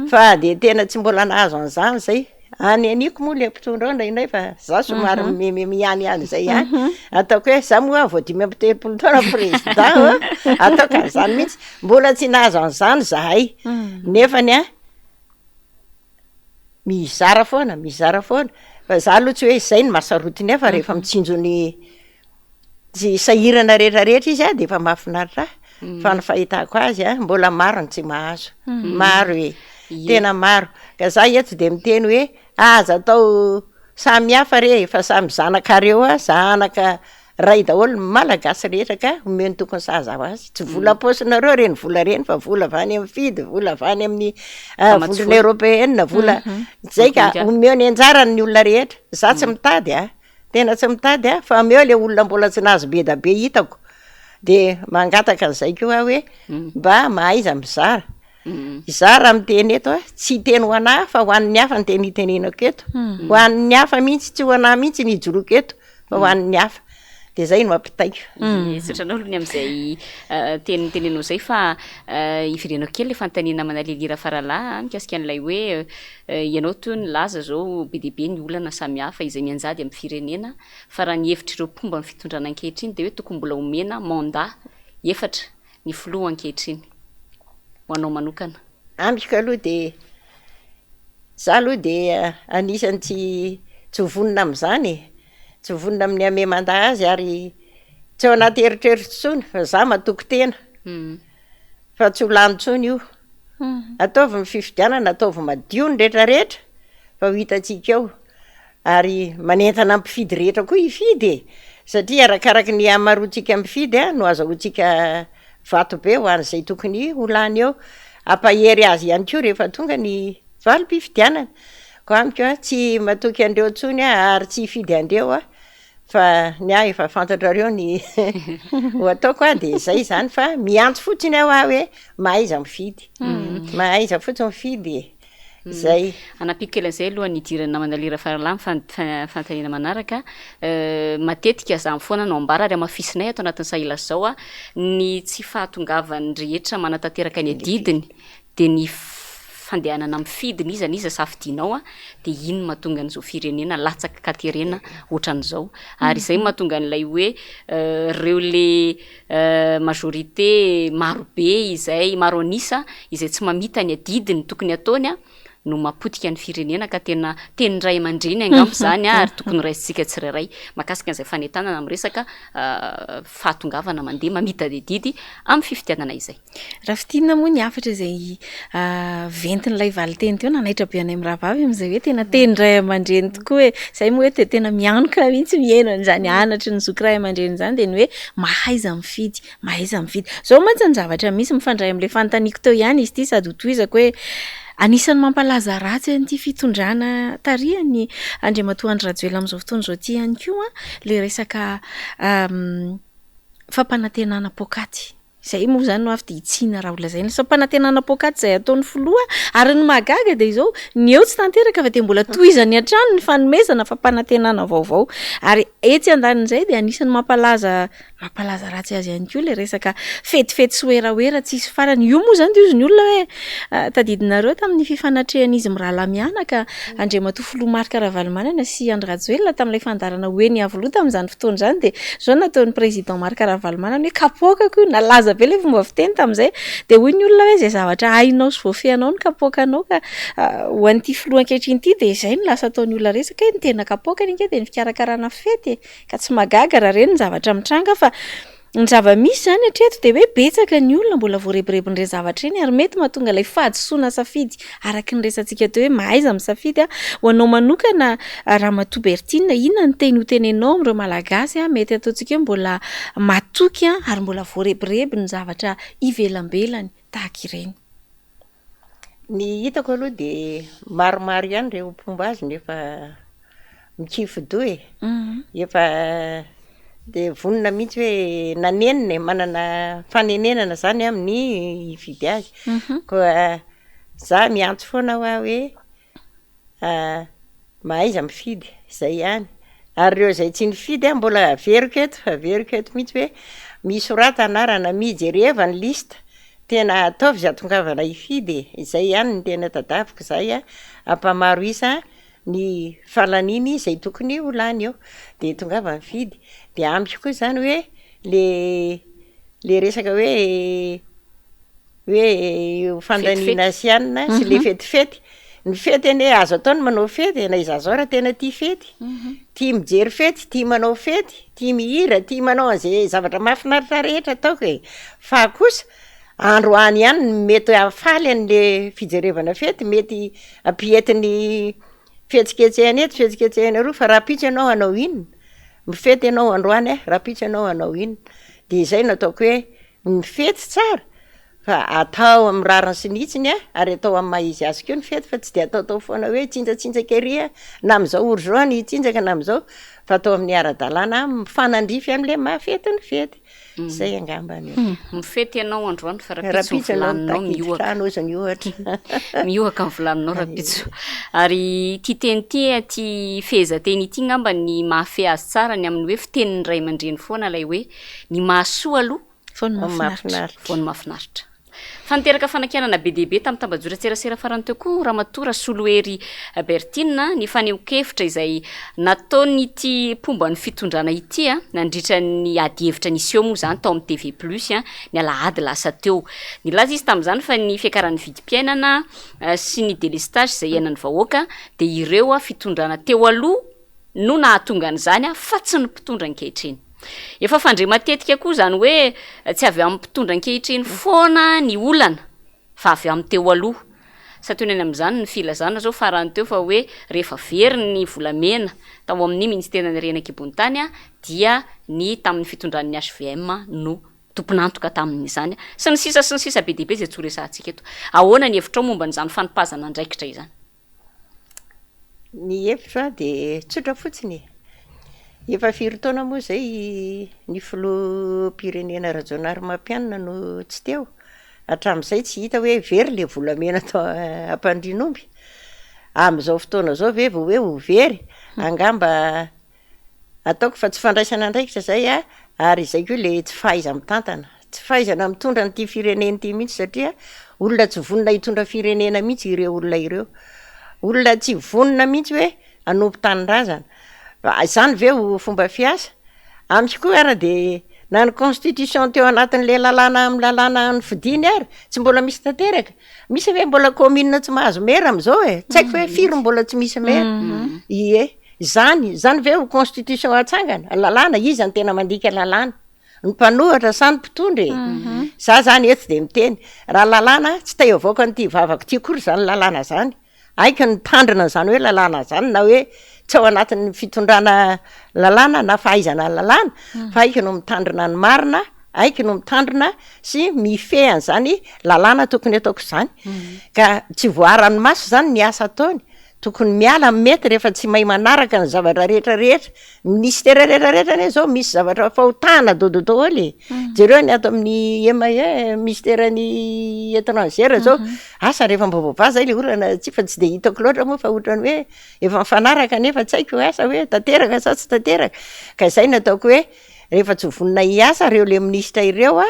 fa de tena tsy mbola nahazo an'izany zay. Any aniko moa le mpitondra ao indraindray fa za somary mimimemy ihany ihany zay ihany. Ataoko hoe za moa vao 35 taona président a, ataoko an'izany mihitsy. Mbola tsy nahazo an'izany zahay nefany a mizara foana, mizara foana. Fa za aloha tsy hoe zay no mahasarotiny ahy fa rehefa mitsinjo ny tsy sahirana rehetrarehetra izy a de efa mahafinaritra ahy. Fa ny fahitako azy a, mbola maro ny tsy mahazo, maro e, tena maro. Ka za eto de miteny hoe aza atao samy hafa re fa samy zanakareo a, zanaka ray daholo ny malagasy rehetra ka omeo ny tokony sahaza ho azy. Tsy vola am-paosinareo reny vola reny fa vola avy any amin'ny FID, vola avy any amin'ny vondrona eoropeana, vola zay ka omeo ny anjarany ny olona rehetra. Za tsy mitady a, tena tsy mitady aho fa omeo le olona mbola tsy nahazo be da be hitako. De mangataka an'izay koa aho hoe mba mahaiza mizara. Izaho raha miteny eto a, tsy hiteny ho anà fa ho an'ny hafa ny teny itenenako eto. Ho an'ny hafa mihitsy, tsy ho anà mihitsy ny ijoroako eto fa ho an'ny hafa. De zay no ampitaiko. Misaotra anao aloha ny amin'izay teny noteneninao izay fa iverenako kely ilay fanontaniana namana Lily Rafaralahy mikasika an'ilay hoe ianao toa nilaza izao be dia be ny olana samihafa izay mianjady amin'ny firenena fa raha ny hevitr'ireo mpomba ny fitondrana ankehitriny dia hoe tokony mbola omena mandat efatra ny filoha ankehitriny. Ho anao manokana. Amiko aloha dia za aloha dia anisan'ny tsy tsy ho vonona amin'izany e, tsy ho vonona amin'ny hanome mandat azy ary tsy ao anaty eritreritro intsony fa za matoky tena fa tsy ho lany intsony io. Ataovy ny fifidianana, ataovy madio ny retraretra fa ho hitantsika eo. Ary manentana ny mpifidy rehetra koa hifidy e! Satria arakaraky ny hamaroantsika mifidy no azahoantsika vato be ho an'izay tokony ho lany eo. Hampahery azy ihany koa rehefa tonga ny valim-pifidianana. Koa amiko a, tsy matoky an'ireo intsony aho ary tsy hifidy an'ireo aho fa ny ahy efa fantatrareo ny ho ataoko a, de zay zany fa miantso fotsiny aho aho hoe mahaiza mifidy, mahaiza fotsiny mifidy e! Zay. Hanampiako kely an'izay alohan'ny hidiran'ny namana Lira Faralahy amin'ny fanontaniana manaraka. Matetika izany foana no ambara ary hamafisinay ato anatin'ny Sahy Lazao ny tsy fahatongavan'ny rehetra manatanteraka ny adidiny dia ny fandehanana mifidy n'iza n'iza safidianao dia iny no mahatonga an'izao firenena latsaka katerena ohatran'izao. Ary izay no mahatonga an'ilay hoe ireo le majorité maro be izay maro an'isa izay tsy mamita ny adidiny tokony ataony no mapotika ny firenena ka tena tenin'ny ray aman-dreny angamba izany ary tokony raisintsika tsirairay mahakasika an'izay fanentanana amin'ny resaka fahatongavana mandeha mamita ny adidy amin'ny fifidianana izay. Raha fintinina moa ny hafatra izay ventin'ilay valinteny teo nanaitra be anay mirahavavy amin'izay hoe tena tenin-dray aman-dreny tokoa e! Izay moa hoe dia tena mianoka mihitsy mihaino an'izany anatry ny zoky ray aman-dreny izany dia ny hoe mahaiza mifidy, mahaiza mifidy. Izao mantsy ny zavatra misy mifandray amin'ilay fanontaniako teo ihany izy ity sady hotohizako hoe anisan'ny mampalaza ratsy an'ity fitondrana tarihan'i Andriamatoa Andry Rajoelina amin'izao fotoana izao ity ihany koa ilay resaka fampanantenana poakaty. Izay moa izany no avy dia hitsiana raha ho lazaina. Fampanantenana poakaty izay ataon'ny filoha ary ny mahagaga dia izao, ny eo tsy tanteraka fa dia mbola tohizany hatrany ny fanomezana fampanantenana vaovao. Ary etsy andanin'izay dia anisan'ny mampalaza mampalaza ratsy azy ihany koa ilay resaka fetifety sy werawera tsisy farany. Io moa izany dia hozy ny olona hoe tadidinareo tamin'ny fifanatrehan'izy mirahalahy mianaka Andriamatoa Filoha Marc Ravalomanana sy Andry Rajoelina tamin'ilay fandaharana ho eny Iavoloha tamin'izany fotoana izany dia izao no nataon'ny Président Marc Ravalomanana hoe kapoakako io, nalaza be ilay fomba fiteny tamin'izay dia hoy ny olona hoe izay zavatra hainao sy voafehinao ny kapoakanao ka ho an'ity filoha ankehitriny ity dia izay no lasa ataon'ny olona resaka hoe ny tena kapoakany ange dia ny fikarakarana fety e! ka tsy mahagaga raha ireny ny zavatra mitranga fa Ny zava-misy izany hatreto dia hoe betsaka ny olona mbola voarebirebin'ireny zavatra ireny ary mety mahatonga ilay fahadisoana safidy araka ny resatsika teo hoe mahaiza misafidy. Ho anao manokana Ramatoa Berthine, inona ny teny hoteneninao amin'ireo Malagasy mety ataontsika hoe mbola matoky ary mbola voarebirebin'ny zavatra ivelambelany tahaka ireny? Ny hitako aloha dia maromaro ihany ireo mpomba azy no efa mikifi-doha e. Efa. De vonona mihitsy hoe nanenina e, manana fanenenana zany amin'ny hifidy azy. Koa za miantso foana hoa hoe mahaiza mifidy, zay ihany. Ary ireo izay tsy nifidy an, mbola averiko eto, averiko eto mihitsy hoe misorata anarana, mijereva ny liste, tena ataovy izay hahatongavana hifidy e, izay ihany no tena tadaviko zay an, hampamaro isa ny fahalaniany izay tokony ho lany eo, de tongava mifidy. De amiko koa zany hoe le le resaka hoe hoe io fandaniana sy anona sy le fetifety, ny fety anie azo atao ny manao fety e, na izaho zao raha tena tia fety, tia mijery fety, tia manao fety, tia mihira, tia manao an'zay zavatra mahafinaritra rehetra ataoko e, fa kosa androany ihany no mety hahafaly an'le fijerevana fety, mety hampiety ny fihetsiketsehana eto, fihetsiketsehana eroa, fa rahampitso ianao hanao inona? Mifety ianao androany a, rahampitso ianao hanao inona? De izay no ataoko hoe ny fety tsara fa atao amin'ny rariny sy ny hitsiny a, ary atao amin'ny maha izy azy koa ny fety fa tsy de ataotao foana hoe tsinjatsinjaka ery a, na amin'izao ora izao any hitsinjaka na amin'izao fa atao amin'ny ara-dalàna mifanandrify amin'le maha fety ny fety, zay angambany e. Mifety ianao androany fa rahampitso ny Rahampitso ianao vilaninao mitaky mihoaka. trano ozy ny ohatra. Mihoaka ny vilaninao rahampitso. Ary ity teny ity, ity fehezanteny ity angamba ny mahafehy azy tsara ny amin'ny hoe fitenin'ny ray aman-dreny foana ilay hoe ny mahasoa aloha Vao ny mahafinaritra. Vao ny mahafinaritra. Fa niteraka fanakianana be dia be tamin'ny tambajotran-tserasera farany teo koa Ramatoa Rasolohery Berthine ny fanehoan-kevitra izay nataon'ity mpomba ny fitondrana ity nandritra ny adihevitra niseho moa izany tao amin'ny TV Plus ny alahady lasa teo. Nilaza izy tamin'izany fa ny fiakaran'ny vidim-piainana sy ny délestage izay iainan'ny vahoaka dia ireo fitondrana teo aloha no nahatonga an'izany fa tsy ny mpitondra ankehitriny. Efa fandre matetika koa izany hoe tsy avy amin'ny mpitondra ankehitriny foana ny olana fa avy amin'ny teo aloha. Santionany amin'izany ny filazana izao farany teo fa hoe rehefa very ny volamena tao amin'ny ministeran'ny harena an-kibon'ny tany dia ny tamin'ny fitondran'ny HVM no tompon'antoka tamin'izany sy ny sisa sy ny sisa be dia be izay tsy ho resahantsika eto. Ahoana ny hevitrao momba an'izany fanipazana andraikitra izany? Ny hevitro a de tsotra fotsiny e, efa firy taona moa zay ny filoham-pirenena Rajaonarimampianina no tsy teo, hatramin'izay tsy hita hoe very le volamena tao Ampandrianomby, amin'izao fotoana izao ve vao hoe ho very? Angamba Ataoko fa tsy fandraisana andraikitra zay a, ary izay koa le tsy fahaiza-mitantana, tsy fahaizana mitondra an'ity firenena ity mihitsy satria olona tsy vonona hitondra firenena mihitsy ireo olona ireo, olona tsy vonona mihitsy hoe hanompo tanindrazana, fa izany ve ho fomba fiasa? Amiko koa ara de na ny constitution teo anatin'le lalàna amin'ny lalàna nofidiny ary tsy mbola misy tanteraka, misy ve mbola commune tsy mahazo maire am'zao e? Tsy haiko hoe firy no mbola tsy misy maire, ie. Izany, izany ve ho constitution atsangana? Lalàna, iza no tena mandika lalàna? Ny mpanohatra sa ny mpitondra e? Za zany eto de miteny, raha lalàna tsy te hivoaka an'ity vavako ity akory zany lalàna zany, haiko ny mitandrina an'izany hoe lalàna zany na hoe tsy ao anatin'ny fitondrana lalàna na fahaizana lalàna fa haiko no mitandrina ny marina, haiko no mitandrina sy mifehy an'izany lalàna tokony ataoko izany, ka tsy voaharan'ny maso zany ny asa ataony. Tokony miala amin'ny mety rehefa tsy mahay manaraka ny zavatra rehetra rehetra. Ministera rehetra rehetra anie zao misy zavatra fahotana dodo daholo e. Jereo ny ato amin'ny MAE, minisiteran'ny étrangère zao, asa rehefa mba voavaha zay le olana tsy fa tsy de hitako loatra moa fa ohatran'ny hoe efa mifanaraka nefa tsy haiko asa hoe tanteraka sa tsy tanteraka. Ka izay no ataoko hoe rehefa tsy vonona hiasa reo le minisitra ireo a,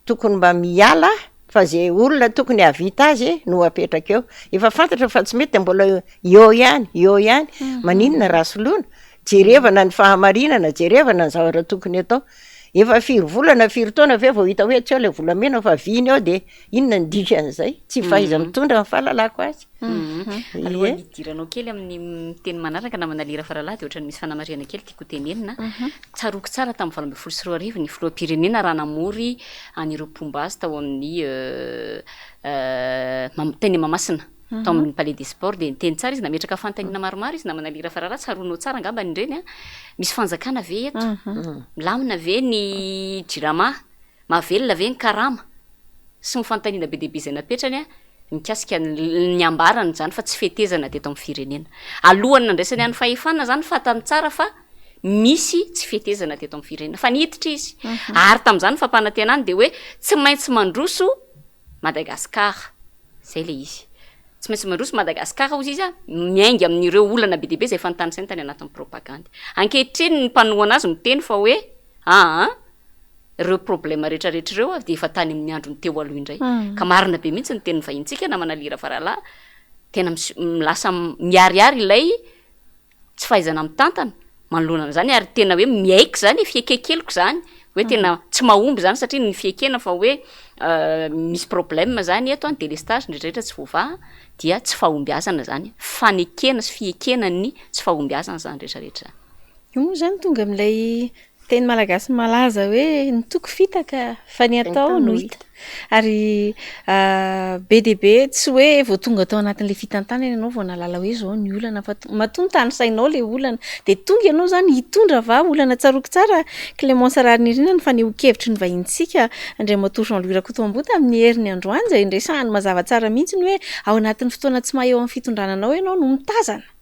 tokony mba miala Fa ze olona tokony hahavita azy no apetraka eo. Efa fantatra fa tsy mety de mbola eo ihany, eo ihany. Maninona raha soloina? Jerevana ny fahamarinana, jerevana ny zavatra tokony atao. Efa firy volana, firy taona ve vao hita hoe tsy ao le volamena fa vy ny ao de inona ny dikan'izay? Tsy fahaiza-mitondra ny fahalalako azy. Alohan'ny hidiranao kely amin'ny teny manaraka namana Lira Faralahy dia ohatran'ny misy fanamarihana kely tiako hotenenina. Tsaroako tsara tamin'ny 2018 ny filoham-pirenena raha namory an'ireo mpomba azy tao amin'ny teny Mahamasina, tao amin'ny Palais des Sports dia niteny tsara izy, nametraka fanontaniana maromaro izy namana Lira Farara, tsaroanao tsara angambany ireny an, misy fanjakana ve eto? Milamina ve ny Jirama? Mahavelona ve ny karama? Sy ny fanontaniana be dia be izay napetrany mikasika ny ambarany izany fa tsy fetezana teto amin'ny firenena. Alohan'ny nandraisany an'ny fahefana izany fantany tsara fa. misy tsy fetezana teto amin'ny firenena fa niditra izy. Ary tamin'izany ny fampanantenany dia hoe tsy maintsy mandroso Madagascar. Izay ilay izy. Tsy maintsy mandroso Madagascar hozy izy miainga amin'ireo olana be dia be izay efa notanisainy tany anatin'ny propagandy. Ankehitriny ny mpanohana azy miteny fa hoe aa ireo problème rehetra rehetra ireo dia efa tany amin'ny androny teo aloha indray. Ka marina be mihitsy ny tenin'ny vahinintsika namana Lira Faralahy, tena lasa miharihary ilay tsy fahaizana mitantana manoloana an'izany ary tena hoe miaiky zany e, fiaikekeliko zany hoe tena tsy mahomby zany satria ny fiaikena fa hoe misy problème zany eto an, délestage ny rehetra rehetra tsy voavaha dia tsy fahombiazana zany, fanekena sy fiekena ny tsy fahombiazana zany rehetra rehetra zany. Io moa zany tonga amin'ilay Teny malagasy malaza hoe ny toky fitaka fa ny atao no hita. Ary be dia be tsy hoe vao tonga tao anatin'ilay fitantanana ianao vao nahalala hoe izao ny olana fa matoa notanisainao ilay olana dia tonga ianao izany hitondra vahaolana. Tsaroako tsara Clémence Raharinirina ny fanehoan-kevitry ny vahinintsika Andriamatoa Jean Louis Rakotoamboa tamin'ny heriny androany izay niresahany mazava tsara mihitsy ny hoe ao anatin'ny fotoana tsy maha eo amin'ny fitondrana anao ianao no mitazana.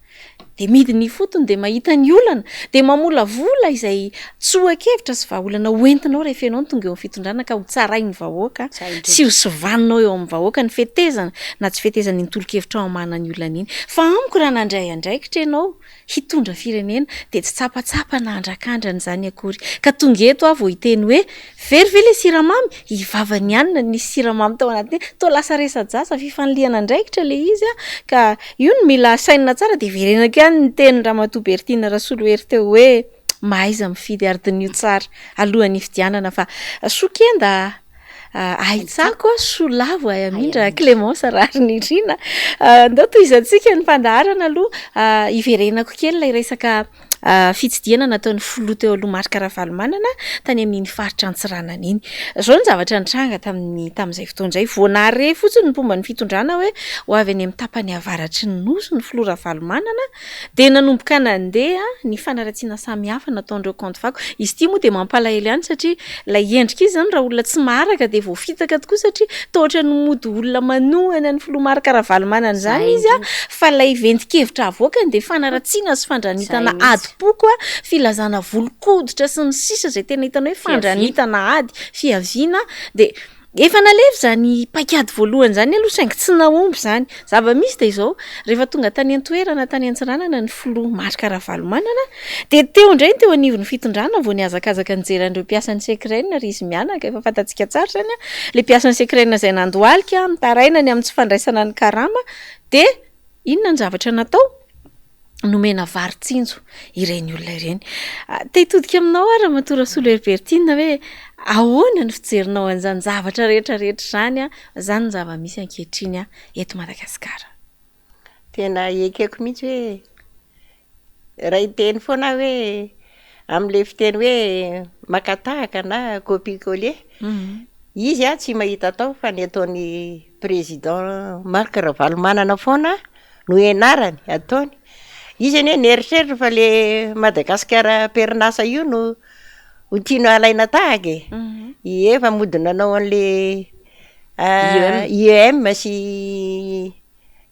Dia midina ifotony dia mahita ny olana, dia mamolavola izay tsoa-kevitra sy vahaolana ho entinao rehefa ianao no tonga eo amin'ny fitondrana ka ho tsarain'ny vahoaka sy ho sivaninao eo amin'ny vahoaka ny fetezana na tsy fetezana iny tolo-kevitrao hamahana ny olana iny. Fa amiko raha nandray andraikitra ianao hitondra firenena dia tsy tsapatsapa na andrakandrana izany akory. Ka tonga eto aho vao hiteny hoe Very ve le siramamy? I vavany ihany no nisy siramamy tao anatiny, toa lasa resa-jaza, fifanilihana andraikitra le izy an, ka io no mila sainina tsara dia verenako ihany ny tenin-dRamatoa Berthine Rasolohery teo hoe mahaiza mifidy ary diniho tsara alohan'ny hifidianana fa soa kenda ahy tsako a, soa lavo ahy hamindra, Clémence Raharinirina. Andao tohizantsika ny fandaharana aloha, hiverenako kely ilay resaka fitsidihana nataon'ny filoha teo aloha Marc Ravalomanana tany amin'iny faritra Antsiranana iny. Izao ny zavatra nitranga tamin'ny tamin'izay fotoana izay, vao nahare fotsiny ny mpomba ny fitondrana hoe ho avy any amin'ny tapany avaratry ny Nosy ny filoha Ravalomanana dia nanomboka nandeha ny fanaratsiana samihafa nataon'ireo kaonty fako. Izy ity moa dia mampalahelo ihany satria ilay endrika izy izany raha olona tsy maharaka dia voafitaka tokoa satria toa ohatran'ny mody olona manohana ny filoha Marc Ravalomanana izany izy fa ilay ventin-kevitra avoakany dia fanaratsiana sy fandranitana adim-poko, filazana volon-koditra sy ny sisa izay tena hitanao hoe fandranitana ady, fiaviana dia efa nalefa izany paikady voalohany izany aloha saingy tsy nahomby izany. Zava-misy dia izao, rehefa tonga tany an-toerana tany Antsiranana ny filoha Marc Ravalomanana dia teo indray ny teo anivon'ny fitondrana vao nihazakazaka nijery an'ireo mpiasan'ny Secren ry izy mianaka, efa fantatsika tsara izany an, ilay mpiasan'ny Secren izay nandohalika mitaraina ny amin'ny tsy fandraisana ny karama Dia inona ny zavatra natao? Nomena vary tsinjo ireny olona ireny. Te hitodika aminao aho Ramatoa Rasolo Herbertine hoe ahoana ny fijerinao an'izany zavatra rehetra rehetra izany an, izany ny zava-misy ankehitriny eto Madagasikara. Tena ekeko mihitsy hoe raha hiteny foana aho hoe amin'ilay fiteny hoe maka tahaka na copie coller, izy an tsy mahita atao fa ny ataon'i Président Marc Ravalomanana foana no ianarany, ataony. Izy anie nieritreritra fa le Madagasikara am-perinasa io no ho tiany halaina tahaka e. Ie fa mody nanao an'le IEM sy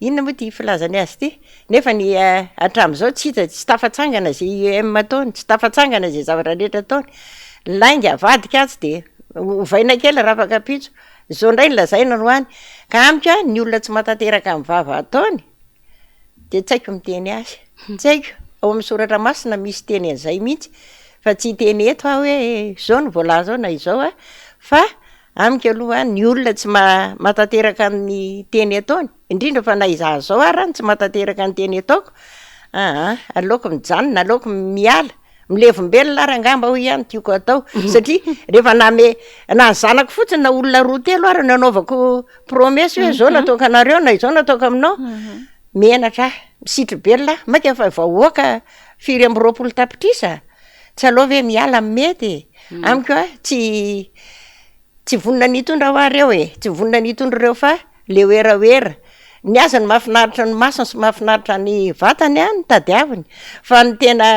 inona moa ty filazany azy ity? Nefa ny hatramin'izao tsy hita, tsy tafatsangana zay IEM ataony, tsy tafatsangana zay zavatra rehetra ataony. Lainga avadika atsy de ovaina kely rafakapitso. Izao indray no lazaina androany, ka amiko an, ny olona tsy mahatanteraka ny vava ataony de tsy haiko miteny azy, tsy haiko, ao amin'ny soratra masina misy teny an'izay mihitsy fa tsy hiteny eto aho hoe izao no voalaza ao na izao an, fa amiko aloha ny olona tsy ma- mahatanteraka ny teny ataony, indrindra fa na izaho izao ara no tsy mahatanteraka ny teny ataoko, aa aleoko mijanona, aleoko miala. Milevombelona ary angamba hoy aho no tiako atao satria rehefa name na ny zanako fotsiny na olona roa telo ary no anaovako promesse hoe zao no ataoko anareo na izao no ataoko aminao, menatra aho, misitri-belona aho, mainka fa vahoaka 24 tapitrisa, tsy aleo ve miala ny mety e, amiko a tsy tsy vonona ny hitondra hoa reo e, tsy vonona ny hitondra ireo fa le werawera, ny azy ny mahafinaritra ny masony sy mahafinaritra ny vatany an no tadiaviny fa ny tena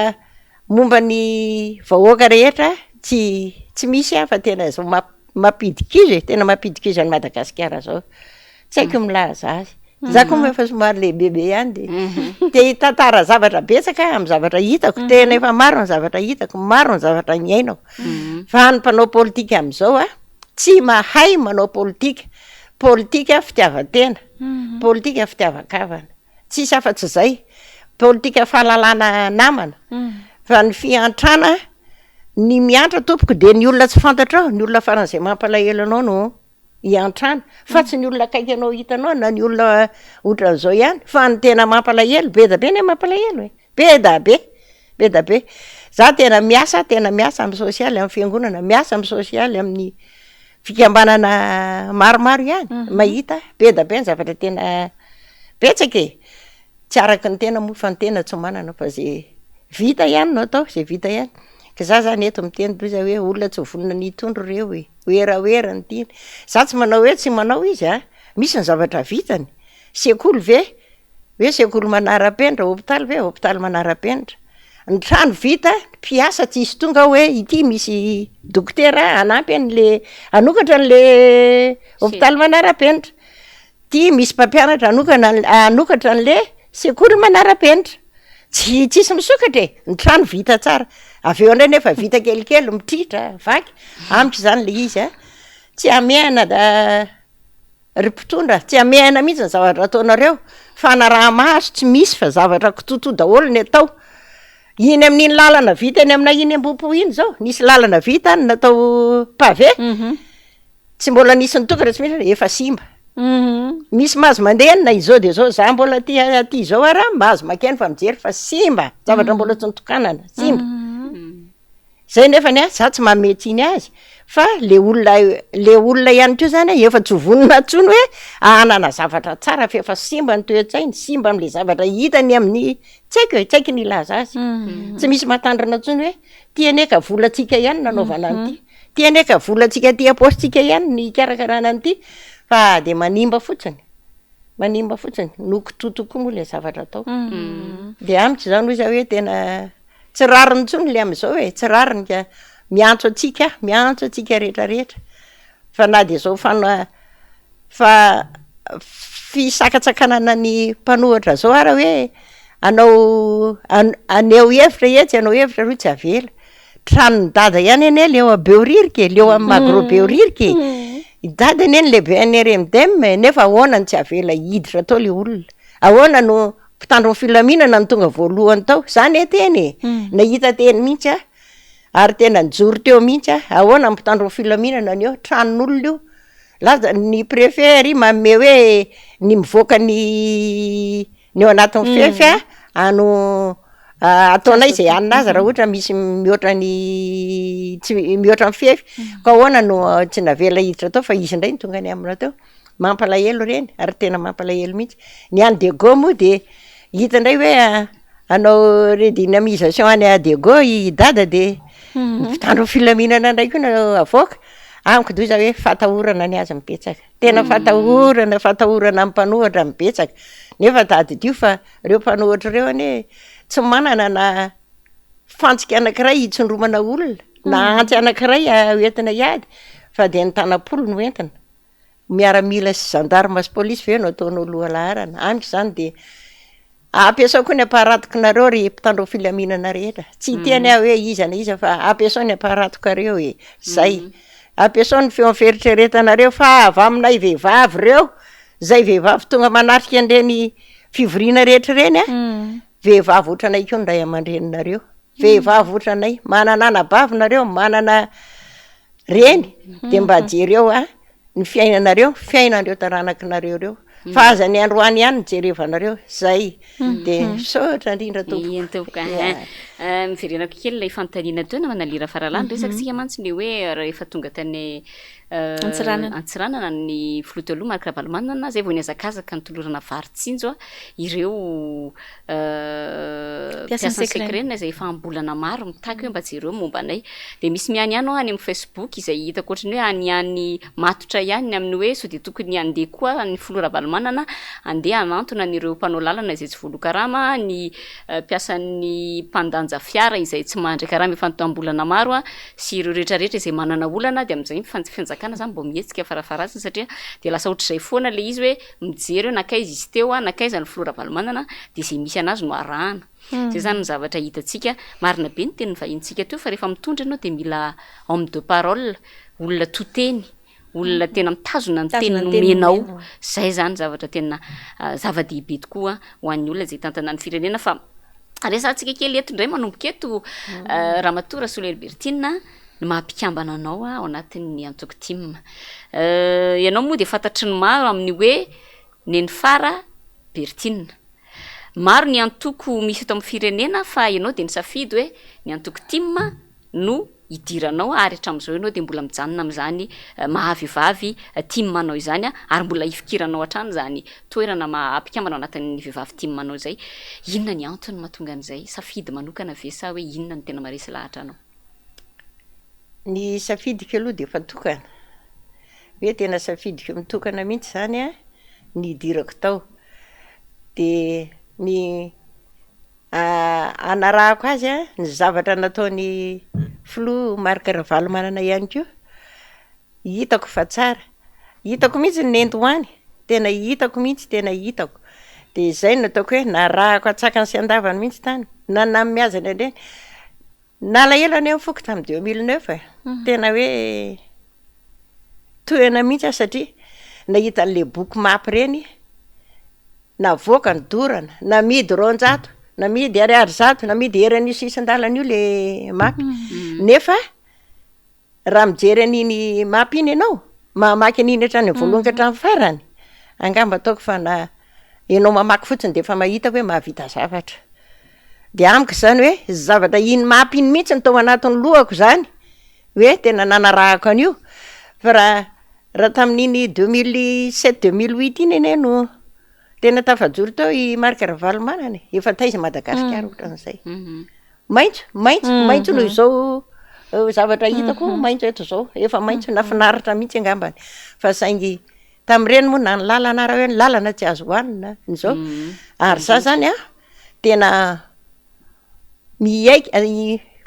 momba ny vahoaka rehetra tsy tsy misy an fa tena zao mamp- mampidi-kizo e, tena mampidi-kizo an'i Madagasikara zao, tsy haiko milaza azy. Za koa moa efa somary lehibebe ihany de te hitantara zavatra betsaka aho am'zavatra hitako, tena efa maro ny zavatra hitako, maro ny zavatra niainako, fa ny mpanao politika am'zao a, tsy mahay manao politika, politika fitiavan-tena, politika fitiavan-kavana, tsisy afa-tsy zay, politika fahalalana namana, fa ny fiantrana, ny miantra tompoko de ny olona tsy fantatrao, ny olona faran'izay mampalahelo anao no hiantrana fa tsy ny olona akaiky anao hitanao na ny olona otran'izao ihany fa ny tena mampalahelo be da be anie mampalahelo e, be da be, be da be, za tena miasa tena miasa amy sosialy amy fiangonana, miasa amy sosialy amin'ny fikambanana maromaro ihany mahita be da be ny zavatra tena betsaka e. Tsy araky ny tena moa fa ny tena tsy manana fa ze vita ihany no atao, ze vita ihany. Ka za zany eto miteny toy izay hoe olona tsy vonona ny hitondra ireo e, werawera ny tiany. Za tsy manao hoe tsy manao izy a, misy ny zavatra vitany, sekoly ve? Hoe sekoly manara-penitra, hopitaly ve? Hopitaly manara-penitra. Ny trano vita, mpiasa tsisy tonga hoe ity misy dokotera hanampy an'le, hanokatra an'le hopitaly manara-penitra. Ty misy mpampianatra hanokana an- hanokatra an'le sekoly manara-penitra, tsy tsisy misokatra e, ny trano vita tsara, avy eo indray nefa vita kelikely mitritra, vaky, amiko zany le izy a tsy hamehana da ry mpitondra, tsy hamehana mihitsy ny zavatra ataonareo, fanaraha-maso tsy misy fa zavatra kitoatoa daholo ny atao, iny amin'iny lalana vita eny aminay iny Ambohipo iny zao, nisy lalana vita any natao pavé, Tsy mbola nisy nitokana tsy misy efa simba. Misy mahazo mandeha eny na izao de izao, za mbola aty aty izao ara mahazo makeny fa mijery fa simba, zavatra mbola tsy nitokanana, simba. Zay nefany a, za tsy manome tsiny azy fa le olona le olona ihany koa zany efa tsy vonona intsony hoe hanana zavatra tsara f'efa simba ny toe-tsainy, simba am'le zavatra hitany amin'ny tsy haiko e, tsy haiko ny hilaza azy. Tsy misy mahatandrina intsony hoe ty anie ka volantsika ihany nanaovana an'ity. Ty anie ka volantsika aty am-paosintsika ihany ny hikarakarana an'ity fa de manimba fotsiny, manimba fotsiny, no kitoatoa koa moa le zavatra atao. De amiko zany hoy za hoe tena tsy rariny intsony le am'zao e, tsy rariny ka, miantso antsika aho, miantso antsika rehetrarehetra fa na de zao fana- fa fisakatsakanana ny mpanohitra zao ara hoe hanao han- haneho hevitra etsy hanao hevitra aroa tsy avela. Tranon'i dada ihany anie le eo Behoririka e, le eo amin'ny Magro Behoririka e. I dada anie no lehiben'ny RMDM e, nefa ahoana no tsy avela hiditra tao le olona? Ahoana no mpitandro ny filaminana no tonga voalohany tao? Za ne teny e, nahita teny mihitsy aho, ary tena nijoro teo mihitsy aho, ahoana ny mpitandro ny filaminana no eo? Tranon'olona io. Laza ny préfet ary manome hoe ny mivoaka ny ny ao anatin'ny fefy a ano ataonay zay hanina azy raha ohatra misy mihoatra ny tsy mihoatra ny fefy, ka ahoana no tsy navela hiditra tao fa izy indray no tonga niambina teo, mampalahelo ireny ary tena mampalahelo mihitsy, ny any Diego moa de hita indray hoe hanao redynamisation any Diego i dada de ny mpitandro ny filaminana indray koa no avoaka, amiko doza hoe fahatahorana ny azy no betsaka, tena fahatahorana fahatahorana ny mpanohitra no betsaka, nefa tadidio fa Ireo mpanohitra ireo anie tsy manana na fantsika anankiray hitsindromana olona na antsy anankiray hoentina hiady fa dia ny tanam-polo no entina. Miaramila sy gendarme sy polisy ve no ataonao lohalaharana? Amiko izany dia ampiasao koa ny aparatikinareo ry mpitandro ny filaminana rehetra. Tsy hiteny aho hoe iza na iza fa ampiasao ny aparatikareo e! Zay. Ampiasao ny feon'ny fieritreretanareo fa avy aminay vehivavy ireo Zay vehivavy tonga manatrika an'ireny fivoriana rehetra ireny a, vehivavy ohatranay koa ny ray aman-dreninareo, vehivavy ohatranay, manana anabavy nareo, manana reny, de mba jereo a ny fiainanareo, fiainan'ireo taranakinareo ireo, fa aza ny androany ihany no jerevanareo, zay, de misaotra indrindra tompoko. Eny tompoko a. Ya. Miverenako kely ilay fanontaniana teo namana Lira Faralahy, niresaka isika mantsy ny hoe rehefa tonga tany Antsiranana. Antsiranana ny filoha teo aloha Marc Ravalomanana izay vao nihazakazaka nitolorana vary tsinjo ireo mpiasan'ny Secren izay efa am-bolana maro mitaky hoe mba jereo ny momba anay. Dia misy mianiano aho any amin'ny Facebook izay hitako ohatran'ny hoe aniany matotra ihany ny amin'ny hoe sao dia tokony handeha koa ny filoha Ravalomanana handeha hanantona an'ireo mpanao lalana izay tsy voaloa karama, ny mpiasan'ny mpandanja fiara izay tsy mandray karama efa am-bolana maro sy ireo rehetra rehetra izay manana olana dia amin'izay ny fanjakana izany mba mihetsika farafaharatsiny satria dia lasa ohatr'izay foana ilay izy hoe mijery hoe nankaiza izy teo, nankaiza ny filoha Ravalomanana dia izay misy an'azy no arahana. Izay izany ny zavatra hitantsika. Marina be ny tenin'ny vahinintsika teo fa rehefa mitondra ianao dia mila homme de parole, olona to teny, olona tena mitazona ny teny nomenao. Izay izany zavatra tena zava-dehibe tokoa ho an'ny olona izay hitantana ny firenena fa resahantsika kely eto indray manomboka eto Ramatoa Rasolohery Berthine ny maha mpikambana anao ao anatin'ny antoko tim. Ianao moa dia fantatry ny maro amin'ny hoe Nenifara Berthine. Maro ny antoko misy eto amin'ny firenena fa ianao dia nisafidy hoe ny antoko tim no hidiranao ary hatramin'izao ianao dia mbola mijanona amin'izany maha vehivavy tim anao izany ary mbola hifikiranao hatrany izany toerana maha mpikambana ao anatin'ny vehivavy tim anao izay. Inona ny antony mahatonga an'izay? Safidy manokana ve sa hoe inona no tena maharesy lahatra anao? Ny safidiko aloha dia efa tokana, hoe tena safidiko mitokana mihitsy izany an ny hidirako tao. Dia ny Hanarahako azy an, ny zavatra nataon'ny filoha Marc Ravalomanana ihany koa, hitako fa tsara, hitako mihitsy ny nenti-ho any, tena hitako mihitsy, tena hitako, de zay no ataoko hoe narahako antsakany sy andavany mihitsy tany, na namiazana indray, nalahelo anie ny foko tamin'ny 2009 e, tena hoe tohina mihitsy aho satria nahita an'le boky map reny, Navoaka ny dorana, namidy 200, namidy ariary 100, namidy eran'io sisin-dalana io le map. Nefa raha mijery an'iny map iny ianao, mamaky an'iny hatrany amin'ny voalohany ka hatramin'ny farany, angamba ataoko fa na ianao mamaky fotsiny de efa mahita hoe mahavita zavatra. De amiko zany hoe zavatra iny map iny mihitsy no tao anatin'ny lohako zany hoe tena nanarahako an'io, fa raha Raha tamin'iny 2007, 2008 iny anie no tena tafajoro teo i Marc Ravalomanana e, efa taiza i Madagasikara ohatran'izay. Maitso, maitso, maitso noho izao zavatra hitako maitso eto izao, efa maitso, nahafinaritra mihitsy angambany, fa saingy tamin'ireny moa na ny lalana ara hoe ny lalana tsy azo hohanina, ny zao, ary za zany an tena Mihaika,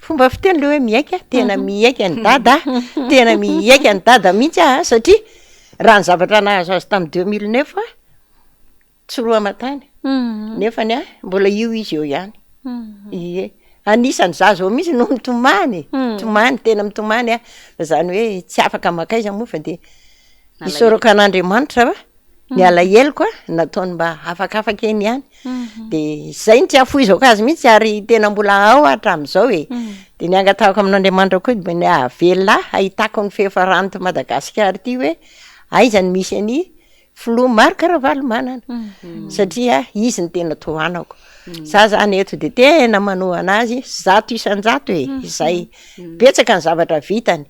fomba fiteny le hoe mihaika, tena mihaika an'i dada aho, tena mihaika an'i dada mihitsy aho satria raha ny zavatra nahazo azy tamin'ny 2009 aho, tsy roa aman-tany, nefany an mbola io izy eo ihany, ie, anisan'ny za zao mihitsy no mitomany, mitomany, tena mitomany aho, fa zany hoe tsy afaka mankaiza moa fa de isaorako an'Andriamanitra fa. Ny alaheloko a, nataony mba afakafaka eny ihany, de zay no tsy ahafoizako azy mihitsy ary tena mbola ao aho hatramin'izao e, de ny angatahako amin'Andriamanitra koa de ny hahavelona ahy hahitako ny fiafaran'ity Madagasikara ity hoe aiza no misy an'i filoha Marc Ravalomanana satria izy no tena tohanako, za zany eto de tena manohana azy 100% e, zay, betsaka ny zavatra vitany,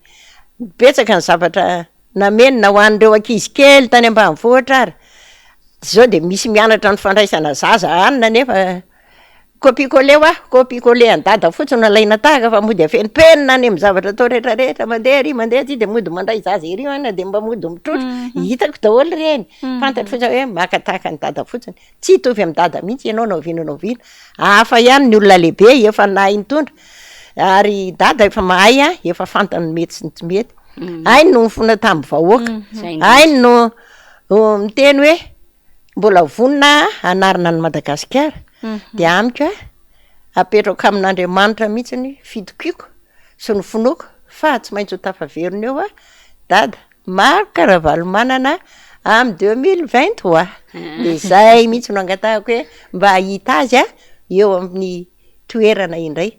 betsaka ny zavatra Nameno na ho an'ireo ankizy kely tany ambanivohitra ary. Zao de misy mianatra ny fandraisana zaza anona nefa copie coller hoa, copie coller an'i dada fotsiny no alaina tahaka fa mody afenimpenina any amin'ny zavatra atao rehetra rehetra, mandeha ary mandeha aty de mody mandray zaza ery anona de mba mody mitrotro, hitako daholo ireny, fantatro fotsiny hoe maka tahaka an'i dada fotsiny, tsy hitovy amin'i dada mihitsy ianao na oviana na oviana, hafa ihany ny olona lehibe efa nahay nitondra, ary dada efa mahay an, efa fantany ny mety sy ny tsy mety. Hainy no nifona tamin'ny vahoaka, hainy no miteny hoe mbola vonona aho hanarina an'i Madagasikara, de amiko a, apetrako amin'Andriamanitra mihitsy ny fitokiako sy ny finoako fa tsy maintsy ho tafaverina eo aho dada Marc Ravalomanana amin'ny 2023, de zay mihitsy no angatahako hoe mba hahita azy aho eo amin'ny toerana indray.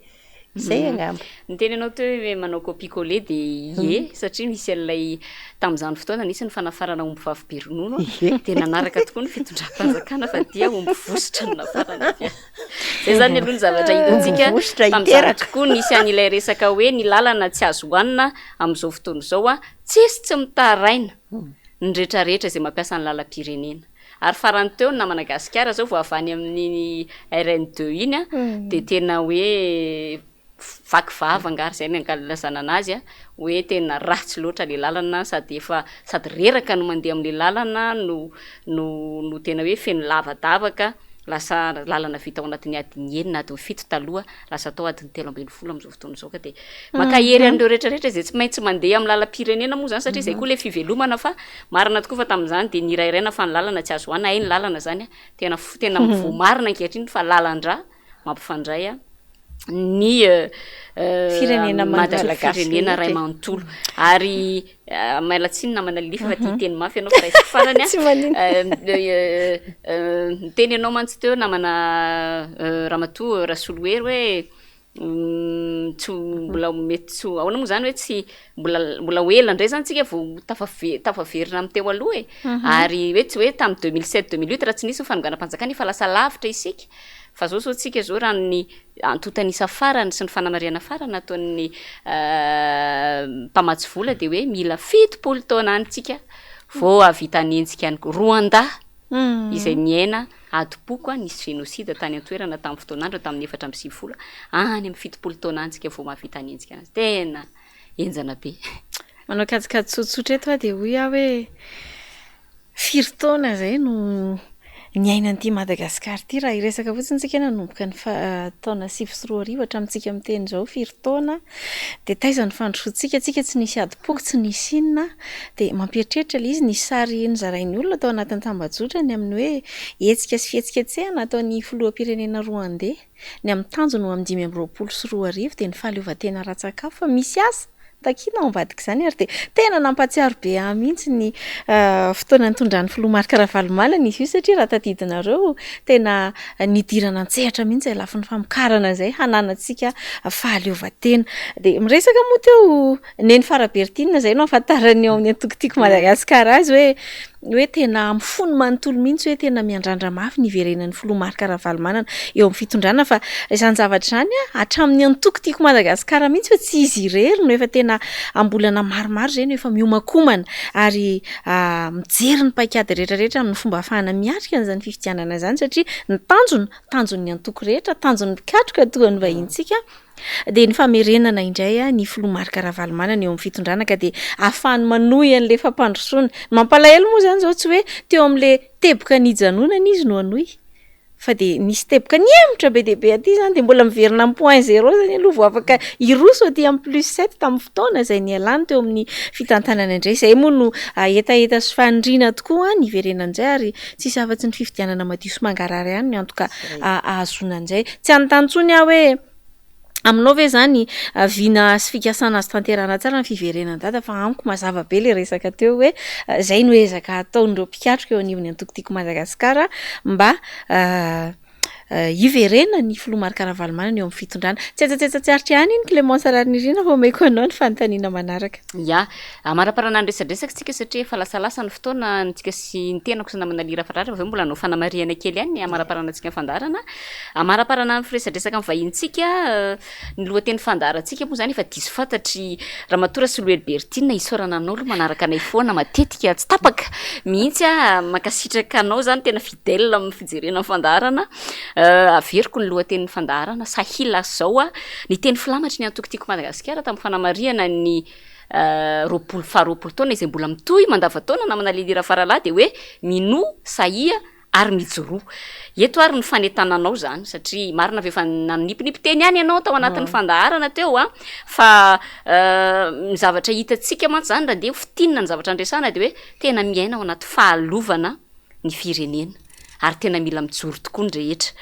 Zay angamba. Niteny ianao teo hoe manao copie coller dia ie satria nisy an'ilay tamin'izany fotoana nisy ny fanafarana omby vavy be ronono dia nanaraka tokoa ny fitondram-panjakana fa dia omby vositra no nafarana avy any. Zay zany aloha ny zavatra hitantsika tamin'izany tokoa nisy an'ilay resaka hoe ny lalana tsy azo hohanina amin'izao fotoana izao tsisy tsy mitaraina ny rehetrarehetra izay mampiasa ny lalam-pirenena. Ary farany teo ny namana Gasikara zao vao avy any amin'iny RN deux iny a, dia tena hoe vaky vava angaha ary zay no ankalazana anazy a, hoe tena ratsy loatra le lalana sady efa sady reraka no mandeha amin'le lalana no no no tena hoe feno lavadavaka, lasa lalana vita ao anatin'ny adiny enina adiny fito taloha lasa atao adiny 13 amin'izao fotoana izao ka dia mankahery an'ireo rehetra rehetra izay tsy maintsy mandeha amin'ny lalam-pirenena moa izany satria izay koa ilay fivelomana fa marina tokoa fa tamin'izany dia nirairaina fa ny lalana tsy azo hohanina, hay ny lalana izany tena tena voamarina ankehitriny fa lalan-drà mampifandray ny Firenena manontolo. Firenena iray manontolo. Ary miala tsiny namana Lily fa tia hiteny mafy ianao fa raisiko farany Tsy maninona. Niteny ianao mantsy teo namana Ramatoa Rasolohery hoe tsy mbola mety tsy ho, ahoana moa izany hoe tsy mbola mbola ho ela indray izany tsika vao tafave- tafaverina amin'ny teo aloha e. Ary hoe tsy hoe tamin'ny 2007, 2008 raha tsy nisy ny fanonganam-panjakana efa lasa lavitra isika. Fa izao izao tsika izao raha ny antontan'isa farany sy ny fanamarihana farany nataon'ny mpamatsy vola dia hoe mila 70 taona any tsika vao hahavita hanenjika an'i Rwanda izay niaina adim-poko, nisy génocide tany an-toerana tamin'ny fotoan'andro tamin'ny 94, any amin'ny 70 taona any tsika vao mahavita hanenjika anazy. Tena henjana be. Manao kajikajy tsotsotra eto aho dia hoy aho hoe firy taona izay no niainan'ity Madagasikara ity raha hiresaka fotsiny isika nanomboka ny taona 2009 hatramintsika miteny izao firy taona dia taiza ny fandrosoantsika, tsika tsy nisy adim-poko, tsy nisy inona dia mampieritreritra ilay izy, nisy sary nozarain'ny olona tao anatin'ny tambajotra ny amin'ny hoe hetsika sy fihetsiketsehana ataon'ny filoham-pirenena Rwandais ny amin'ny tanjony ho amin'ny 2025 dia ny fahaleovantena ara-tsakafo fa misy asa takiana ao ambadik'izany ary dia tena nampahatsiaro be ahy mihitsy ny fotoana nitondran'ny filoha Marc Ravalomanana izy io satria raha tadidinareo tena nidirana an-tsehatra mihitsy izay lafiny famokarana izay hananantsika fahaleovantena. Dia miresaka moa teo Neny Fara Berthine izay no ahafantaran'ny ao amin'ny antoko Tiako Madagasikara azy hoe hoe tena amin'ny fony manontolo mihitsy hoe tena miandrandra mafy ny hiverenan'ny filoha Marc Ravalomanana eo amin'ny fitondrana fa izany zavatra izany hatramin'ny antoko Tiako Madagasikara mihitsy fa tsy izy irery no efa tena am-bolana maromaro izay no efa miomankomana ary mijery ny paikady rehetra rehetra amin'ny fomba ahafahana miatrika an'izany fifidianana izany satria ny tanjona, tanjon'ny antoko rehetra, tanjon'ny mpikatroka toa ny vahintsika dia ny famerenana indray ny filoha Marc Ravalomanana eo amin'ny fitondrana ka dia ahafahany manohy an'ilay fampandrosoana. Ny mampalahelo moa izany izao tsy hoe teo amin'ilay teboka nijanonana izy no hanohy fa dia nisy teboka nihemotra be dia be aty izany dia mbola miverina amin'ny point zéro izany aloha vao afaka hiroso aty amin'ny plus sept tamin'ny fotoana izay nialany teo amin'ny fitantanana indray. Izay moa no hetaheta sy faniriana tokoa ny hiverenana indray ary tsisy afa-tsy ny fifidianana madio sy mangarahara ihany ny antoka ahazoana an'izay. Tsy hanontany intsony aho hoe aminao ve izany vina sy fikasana azo tanterahana tsara ny fiverenan'i Dada fa amiko mazava be ilay resaka teo hoe izay no ezaka ataon'ireo mpikatroka eo anivon'ny antoko Tiako Madagasikara mba hiverenan'ny filoha Marc Ravalomanana eo amin'ny fitondrana. Tsetsatsetsa tsy aritra ihany iny Clémence Raharinirina fa omeko anao ny fanontaniana manaraka. Ya, amaraparana ny resadresaka tsika satria efa lasalasa ny fotoana antsika sy ny tenako sy namana Lira Farara avy eo mbola hanao fanamarihana kely ihany ny amaraparana antsika ny fandaharana. Amaraparana ny firesadresaka amin'ny vahinintsika, ny lohateny fandaharantsika moa izany efa diso fantatry Ramatoa Rasolohery Berthine, isaorana anao aloha manaraka anay foana matetika tsy tapaka mihitsy aho, mankasitraka anao izany tena fidèle amin'ny fijerena ny fandaharana. Averiko ny lohatenin'ny fandaharana, Sahila Zao, ny teny filamatry ny antoko Tiako Madagasikara tamin'ny fanamarihana ny 20 faha 20 taona izay mbola mitohy mandavantaona namana Lily Rafaralahy dia hoe minoa, sahia ary mijoroa. Eto ary ny fanentananao izany satria marina ve efa nanipinipy teny ihany ianao tao anatin'ny fandaharana teo a, fa ny zavatra hitantsika mantsy izany raha ndeha ho fintinina ny zavatra andresana dia hoe tena miaina ao anaty fahalovana ny firenena ary tena mila mijoro tokoa ny rehetra.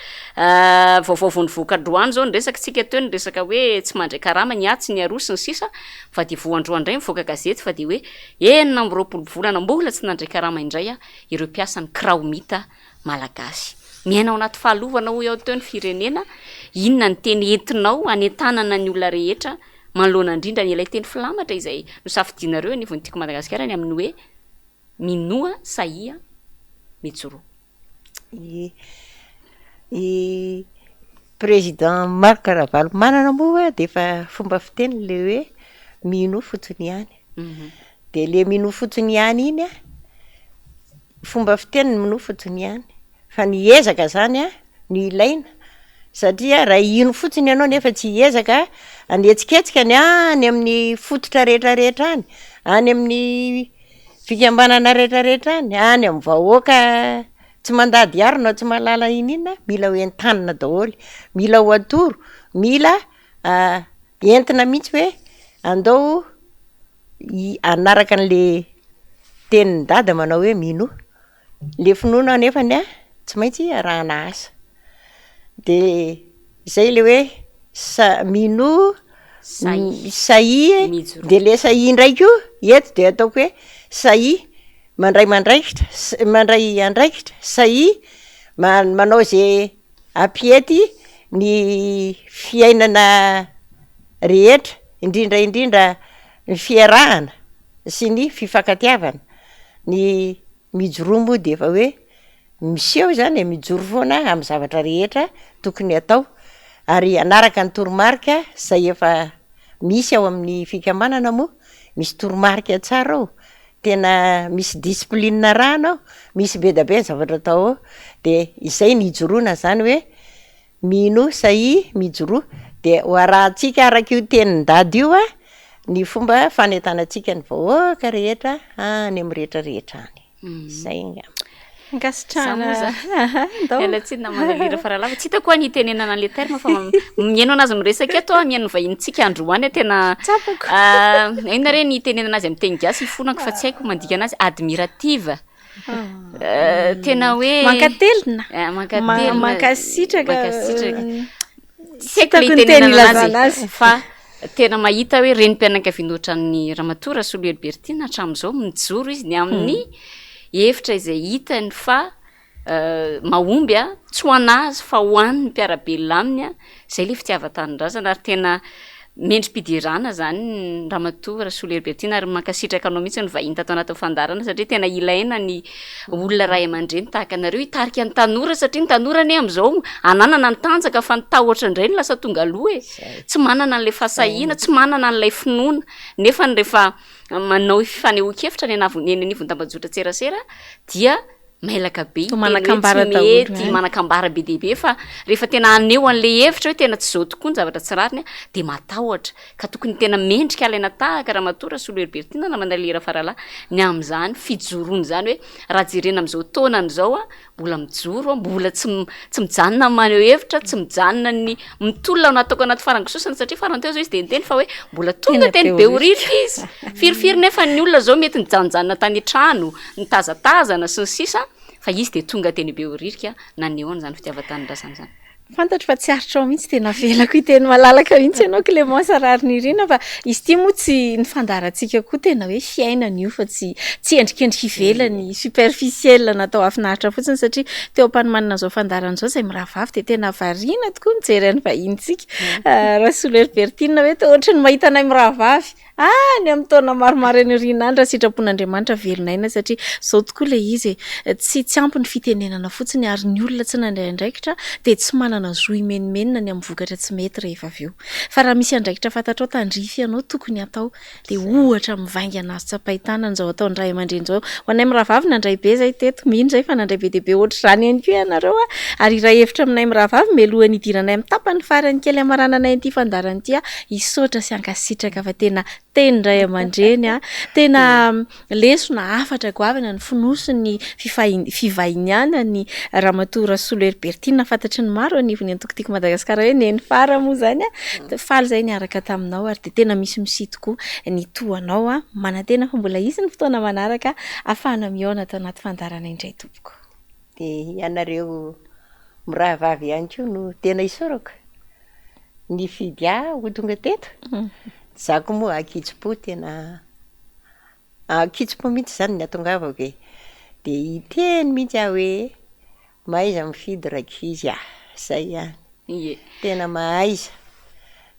Vaovao vao nivoaka androany izao ny resaka tsika teo ny resaka hoe tsy mandray karama ny atsy ny aroa sy ny sisa fa dia vao androany indray mivoaka gazety fa dia hoe 26 volana mbola tsy nandray karama indray ireo mpiasan'ny Kraomita malagasy. Miaina ao anaty fahalovana hoy aho teo ny firenena, inona ny teny entinao hanentanana ny olona rehetra manoloana indrindra ny ilay teny filamatra izay nosafidianareo anivon'ny Tiako Madagasikara ny amin'ny hoe minoa sahia mijoroa. Ie. I Président Marc Ravalomanana moa dia efa fomba fiteniny le hoe minoa fotsiny ihany. Dia le minoa fotsiny ihany iny an, Fomba fiteny ny minoa fotsiny ihany fa ny ezaka zany a no ilaina satria raha hino fotsiny ianao nefa tsy hiezaka hanetsiketsika ny any amin'ny fototra rehetrarehetra any, any amin'ny fikambanana rehetrarehetra any, any amin'ny vahoaka tsy mandady harona tsy mahalala ininona, mila ho entanina daholo, mila ho atoro, mila entina mihitsy hoe andao hanaraka an'le tenin'i dada manao hoe minoa. Le finoana anefany a tsy maintsy arahana asa, de zay le hoe sa- minoa, sahia, de le sahia ndray koa eto de ataoko hoe sahia mandray mandraikitra s- mandray andraikitra, sahia ma- manao ze hampiety ny fiainana rehetra, indrindra indrindra ny fiarahana sy ny fifankatiavana, ny mijoroa moa de efa hoe miseho zany e, mijoro foana amy zavatra rehetra tokony atao, ary hanaraka ny toromarika zay efa misy ao amin'ny fikambanana moa, misy toromarika tsara ao, tena misy discipline arahana ao, misy be da be ny zavatra atao ao, de izay no ijoroana zany hoe Minoa, sahia, mijoroa. Dia ho arahantsika araka io tenin'i Dada io a, ny fomba fanentanantsika ny vahoaka rehetra any amin'ny rehetra rehetra any. Izay angamba. Ankasitrahana. Za moa za. Ndao. Miala tsiny namana Lira Faralava. Tsy hitako hoa ny hitenenana an'ilay terme fa mihaino anazy miresaka eto aho, mihaino ny vahinintsika androany aho tena Tsapako. Ah, inona re ny hitenenana azy amin'ny teny gasy hifonako fa tsy haiko mandika anazy, admirative. Eh, tena hoe Mankatelina. Eh, mankatelina. Mankasitraka. Mankasitraka. Tsy Tsy haiko hitako le ny teny itenenana ilazana anazy azy. fa tena mahita hoe renim-pianakaviana ohatran'ny Ramatoa Rasolohery Berthine hatramin'izao mijoro izy ny amin'ny hevitra izay hitany fa mahomby a, tsy ho an'azy fa ho an'ny mpiara-belona aminy a, zay le fitiavan-tanindrazana ary tena mendri-piderana zany Ramatoa Rasolohery Berthine ary mankasitraka anao mihitsy ny vahiny tato anatin'ny fandaharana satria tena ilaina ny olona ray aman-dreny tahaka anareo hitarika ny tanora satria ny tanora anie amin'izao ananana ny tanjaka fa ny tahotra indray no lasa tonga aloha e, tsy manana an'ilay fahasahiana, tsy manana an'ilay finoana nefa rehefa manao fanehoan-kevitra ny anavon'ny eny anivon'ny tambajotran-tserasera dia mailaka be Toa hiteny hoe tsy manan-kambara daholo mety, eh. manan-kambara be dia be fa rehefa tena haneho an'ilay hevitra hoe tena tsy izao tokoa ny zavatra tsy rariny dia matahotra. Ka tokony tena mendrika alaina tahaka Ramatoa Rasolohery Berthine namana Lera Faralahy ny amin'izany fijoroana izany hoe raha jerena amin'izao taonany izao a, mbola mijoro, mbola tsy tsy mijanona ny maneho hevitra, tsy mijanona ny mitolona na ataoko anaty farango-sosona satria farany teo izao izy dia niteny fa hoe mbola tonga Tena teny Behoririka. Behoririka izy. Firifiry nefa ny olona izao mety nijanonjanona tany an-trano, nitazatazana sy ny sisa fa izy dia tonga teny Behoririka naneho an'izany fitiavan-tanindrazana izany. Fantatro fa tsy aritrao mihitsy dia navelako hiteny malalaka mihitsy ianao Clémence Raharinirina fa izy ity moa tsy ny fandaharantsika koa tena hoe fiainana io fa tsy tsy endrikendrika ivelany superficiel natao hahafinaritra fotsiny satria teo am-panomanana izao fandaharana izao izay mirahavavy dia tena variana tokoa mijery an'ny vahinintsika Rasolohery Berthine hoe toa ohatran'ny mahita anay mirahavavy Any amin'ny taona maromaro any aoriana any raha sitrapon'Andriamanitra velon'aina satria izao tokoa ilay izy e, tsy tsy ampy ny fitenenana fotsiny ary ny olona tsy nandray andraikitra dia tsy manana zo himenomenona ny amin'ny vokatra tsy mety rehefa avy eo. Fa raha misy andraikitra fantatrao tandrify anao tokony hatao dia ohatra mivaingana azo tsapain-tanana izao ataon'ny ray aman-dreny izao. Ho anay mirahavavy nandray be izay teto, mino izay fa nandray be dia be ohatr'izany ihany koa ianareo a! Ary hiray hevitra aminay mirahavavy mialohan'ny hidiranay amin'ny tapany farany kely hamarananay an'ity fandaharana ity aho, Hisaotra sy hankasitraka fa tena teny ray aman-dreny a! Tena lesona, hafatra goavana ny fonosin'ny fivahinianan'i Ramatoa Rasolohery Berthine fantatry ny maro anivon'ny antoko Tiako Madagasikara hoe Neny Fara moa izany a! Faly izahay niaraka taminao ary dia tena misimisy tokoa ny toa anao a! Manantena fa mbola hisy ny fotoana manaraka ahafahana mihaona ato anaty fandaharana indray tompoko. Dia ianareo mirahavavy ihany koa no tena isaorako. Nifidy ahy ho tonga teto, za koa moa ankitsim-po tena ankitsim-po mihitsy zany ny ahatongavako e, de hiteny mihitsy aho hoe mahaiza mifidy rankizy a, zay ihany, Ie. tena mahaiza,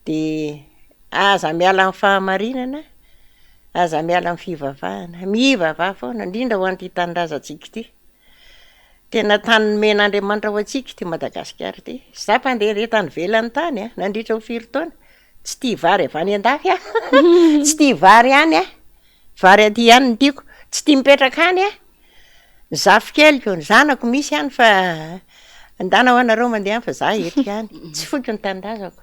de aza miala amin'ny fahamarinana, aza miala amin'ny fivavahana, mivavaha foana indrindra ho an'ity tanindrazantsika ity. Tena tany nomen'Andriamanitra ho antsika ity Madagasikara ity. Za mpandehandeha tany ivelany tany a, nandritra ny firy taona, tsy tia vary avy any an-dafy aho, tsy tia vary any aho, vary aty ihany no tiako, tsy tia mipetraka any aho. Ny zafikeliko, ny zanako misy any fa ndana hoa nareo mandeha any fa za eto ihany, tsy foiko ny tanindrazako.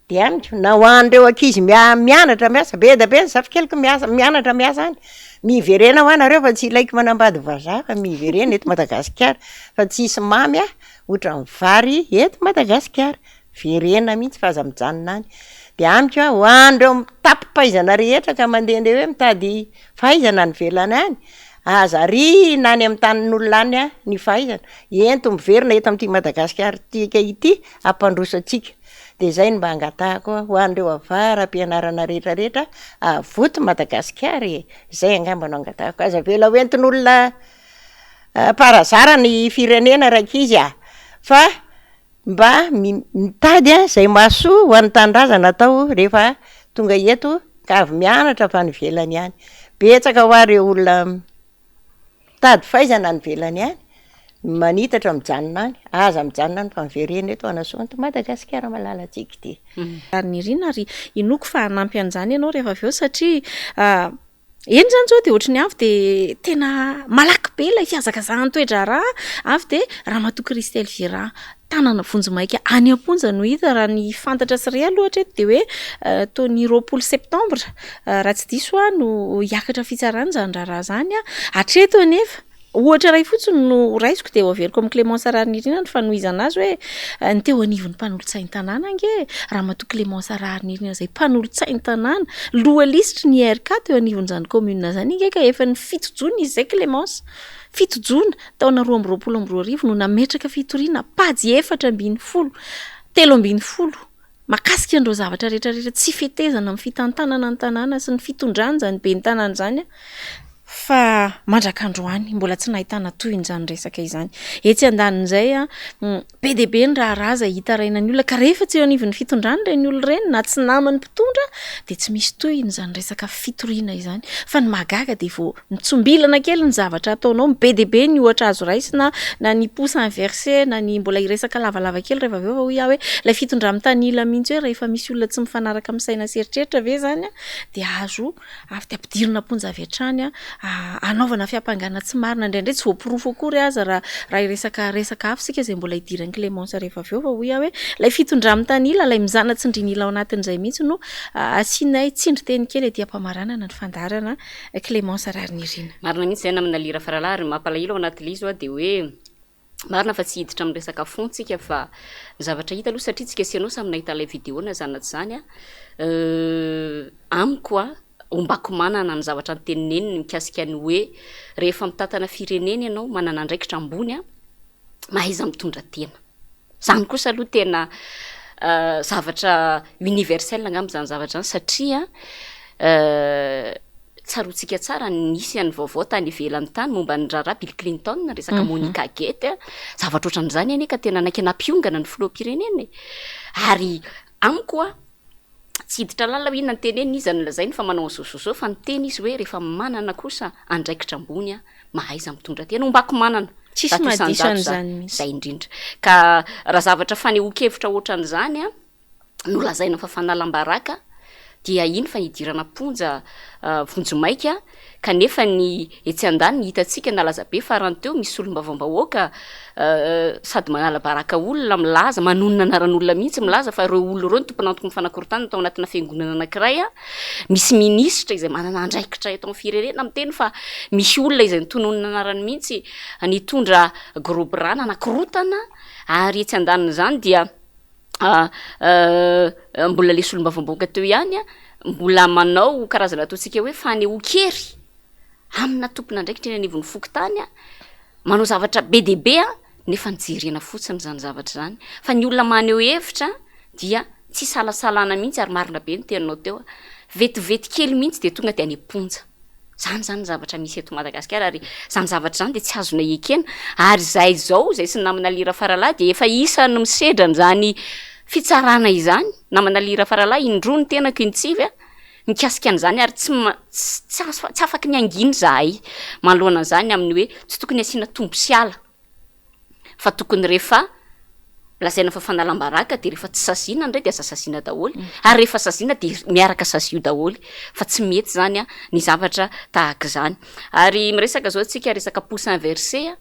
De amiko na ho an'ireo ankizy mia- mianatra miasa, be dia be ny zafikeliko miasa mianatra miasa any, miverena hoa nareo fa tsy ilaiko manambady vazaha fa miverena eto Madagasikara fa tsisy mamy a ohatran'ny vary eto Madagasikara. Verena mihitsy fa aza mijanona any. De amiko a, ho an'ireo mitapi-pahaizana rehetra ka mandehandeha hoe mitady fahaizana any ivelany any, aza ariana any amin'ny tanin'olona any a ny fahaizana, ento miverina eto amin'ity Madagasikara tsika ity hampandroso antsika. De zay no mba angatahako ho an'ireo avara-pianarana rehetrarehetra, avoto Madagasikara e! Zay angamba no angatahako, aza avela ho entin'olona par hasard ny firenena rankizy a! Fa Mba mitady izay mahasoa ho an'ny tanindrazana atao rehefa tonga eto ka avy mianatra avy any ivelany any. Betsaka hoa ireo olona mitady fahaizana any ivelany any, manitatra mijanona any. Aza mijanona any fa miverena eto hanasoa an'ity Madagasikara malalantsika ity. Nirina ary inoako fa hanampy an'izany ianao rehefa avy eo satria Eny izany izao dia ohatry ny avy dia tena malaky be ilay fihazakazahan'ny toe-draharaha, avy dia Ramatoa Christelle Vira tanana vonjimaika any am-ponja no hita raha ny fantatra sy re aloha hatreto dia hoe toa ny 20 septambra raha tsy diso aho no hiakatra fitsarana izany raharaha izany. Hatreto anefa Ohatra iray fotsiny no raisiko dia ho averiko amin'i Clémence Raharinirina ny fanohizana azy hoe ny teo anivon'ny mpanolotsain-tanàna ange Ramatoa Clémence Raharinirina izay mpanolotsain-tanàna loha lisitry ny IRK teo anivon'izany commune izany ange ka efa ny fito jona izy izay Clémence, fito jona taona 2022 no nametraka fitoriana pajy 14, 13 mahakasika an'ireo zavatra rehetra rehetra tsy fetezana amin'ny fitantanana ny tanàna sy ny fitondrana izany ben'ny tanàna izany fa mandrak'androany mbola tsy nahitana tohin'izany resaka izany. Etsy andanin'izay, be dia be ny raharaha izay hitarainan'ny olona ka rehefa tsy eo anivon'ny fitondrana ireny olona ireny na tsy naman'ny mpitondra dia tsy misy tohiny izany resaka fitoriana izany. Fa ny mahagaga dia vao Mitsombilana kely ny zavatra ataonao, be dia be ny ohatra azo raisina na ny pouce inversé na ny mbola hiresaka lavalava kely rehefa avy eo fa hoy aho hoe ilay fitondra-mitanila mihitsy hoe rehefa misy olona tsy mifanaraka amin'ny saina sy eritreritra ve izany dia azo avy dia ampidirina am-ponja avy hatrany hanaovana fiampangana tsy marina indraindray tsy voaporofo akory aza raha raha hiresaka resaka hafa isika izay mbola hidiran'i Clémence rehefa avy eo fa hoy aho hoe ilay fitondra-mitanila ilay mizana tsindrin'ila ao anatin'izay mihitsy no asianay tsindrin-teny kely aty am-pamaranana ny fandaharana Clémence Raharinirina. Marina mihitsy izay namana Lira Faralahy ary ny mampalahelo ao anatin'ilay izy hoa dia hoe marina fa tsy hiditra amin'ny resaka fond tsika fa ny zavatra hita aloha satria tsika sy ianao samy nahita ilay vidéo na izany na tsy izany an, amiko an, ombako manana ny zavatra noteneniny mikasika ny hoe rehefa mitantana firenena ianao manana andraikitra ambony an, mahaiza mitondra tena. Zany kosa aloha tena zavatra universel angamba zany zavatra zany satria tsaroantsika tsara nisy an'ny vaovao tany ivelany tany momba ny raharaha Bill Clinton, resaka Monica Gate, zavatra ohatran'izany anie ka tena naika nampiongana ny filoham-pirenena e! Ary amiko an, tsy hiditra lalina hoe inona no teneniny, iza no lazainy fa manao an'izao izao izao fa niteny izy hoe rehefa manana kosa andraikitra ambony an, mahaiza mitondra tena, ombako manana. Tsisy mahadiso an'izany mihitsy. Zay indrindra. Ka raha zavatra fanehoan-kevitra ohatran'izany an, no lazaina fa fanalam-baraka dia iny fa hidirana am-ponja vonjimaika kanefa ny etsy andaniny hitantsika nalaza be farany teo misy solombavambahoaka sady manala baraka olona milaza, manonona anaran'olona mihitsy milaza fa ireo olona ireo no tompon'antoky ny fanakorontanana tao anatina fiangonana anankiray an, misy minisitra izay manana andraikitra eto amin'ny firenena miteny fa misy olona izay notononina anarany mihitsy nitondra gros bras nanakorontana ary etsy andanin'izany dia mbola le solombavambahoaka teo ihany an, mbola manao karazana ataontsika hoe fanehoan-kery amina tompon'andraikitra eny anivon'ny fokontany an, manao zavatra be dia be an, nefa ny jerena fotsiny izany zavatra izany, fa ny olona maneho hevitra dia tsy isalasalana mihitsy ary marina be ny teninao teo, vetivety kely mihitsy dia tonga dia any am-ponja, zany zany ny zavatra misy eto Madagasikara ary zany zavatra zany dia tsy azonay ekena, ary izahay izao izay sy ny namana Lira Faralahy dia efa isan'ny misedra an'izany fitsarana izany, namana Lira Faralahy indroa ny tenako intsivy an, mikasika an'izany ary tsy ma- tsy azo tsy afaky ny hangina izahay manoloana an'izany amin'ny hoe tsy tokony asiana tombo sy ala fa tokony rehefa. Lazaina fa fanalam-baraka dia rehefa tsy saziana indray dia aza saziana daholo, ary rehefa saziana dia miaraka sazio daholo fa tsy mety izany ny zavatra tahaka izany. Ary miresaka izao tsika resaka pouce inversé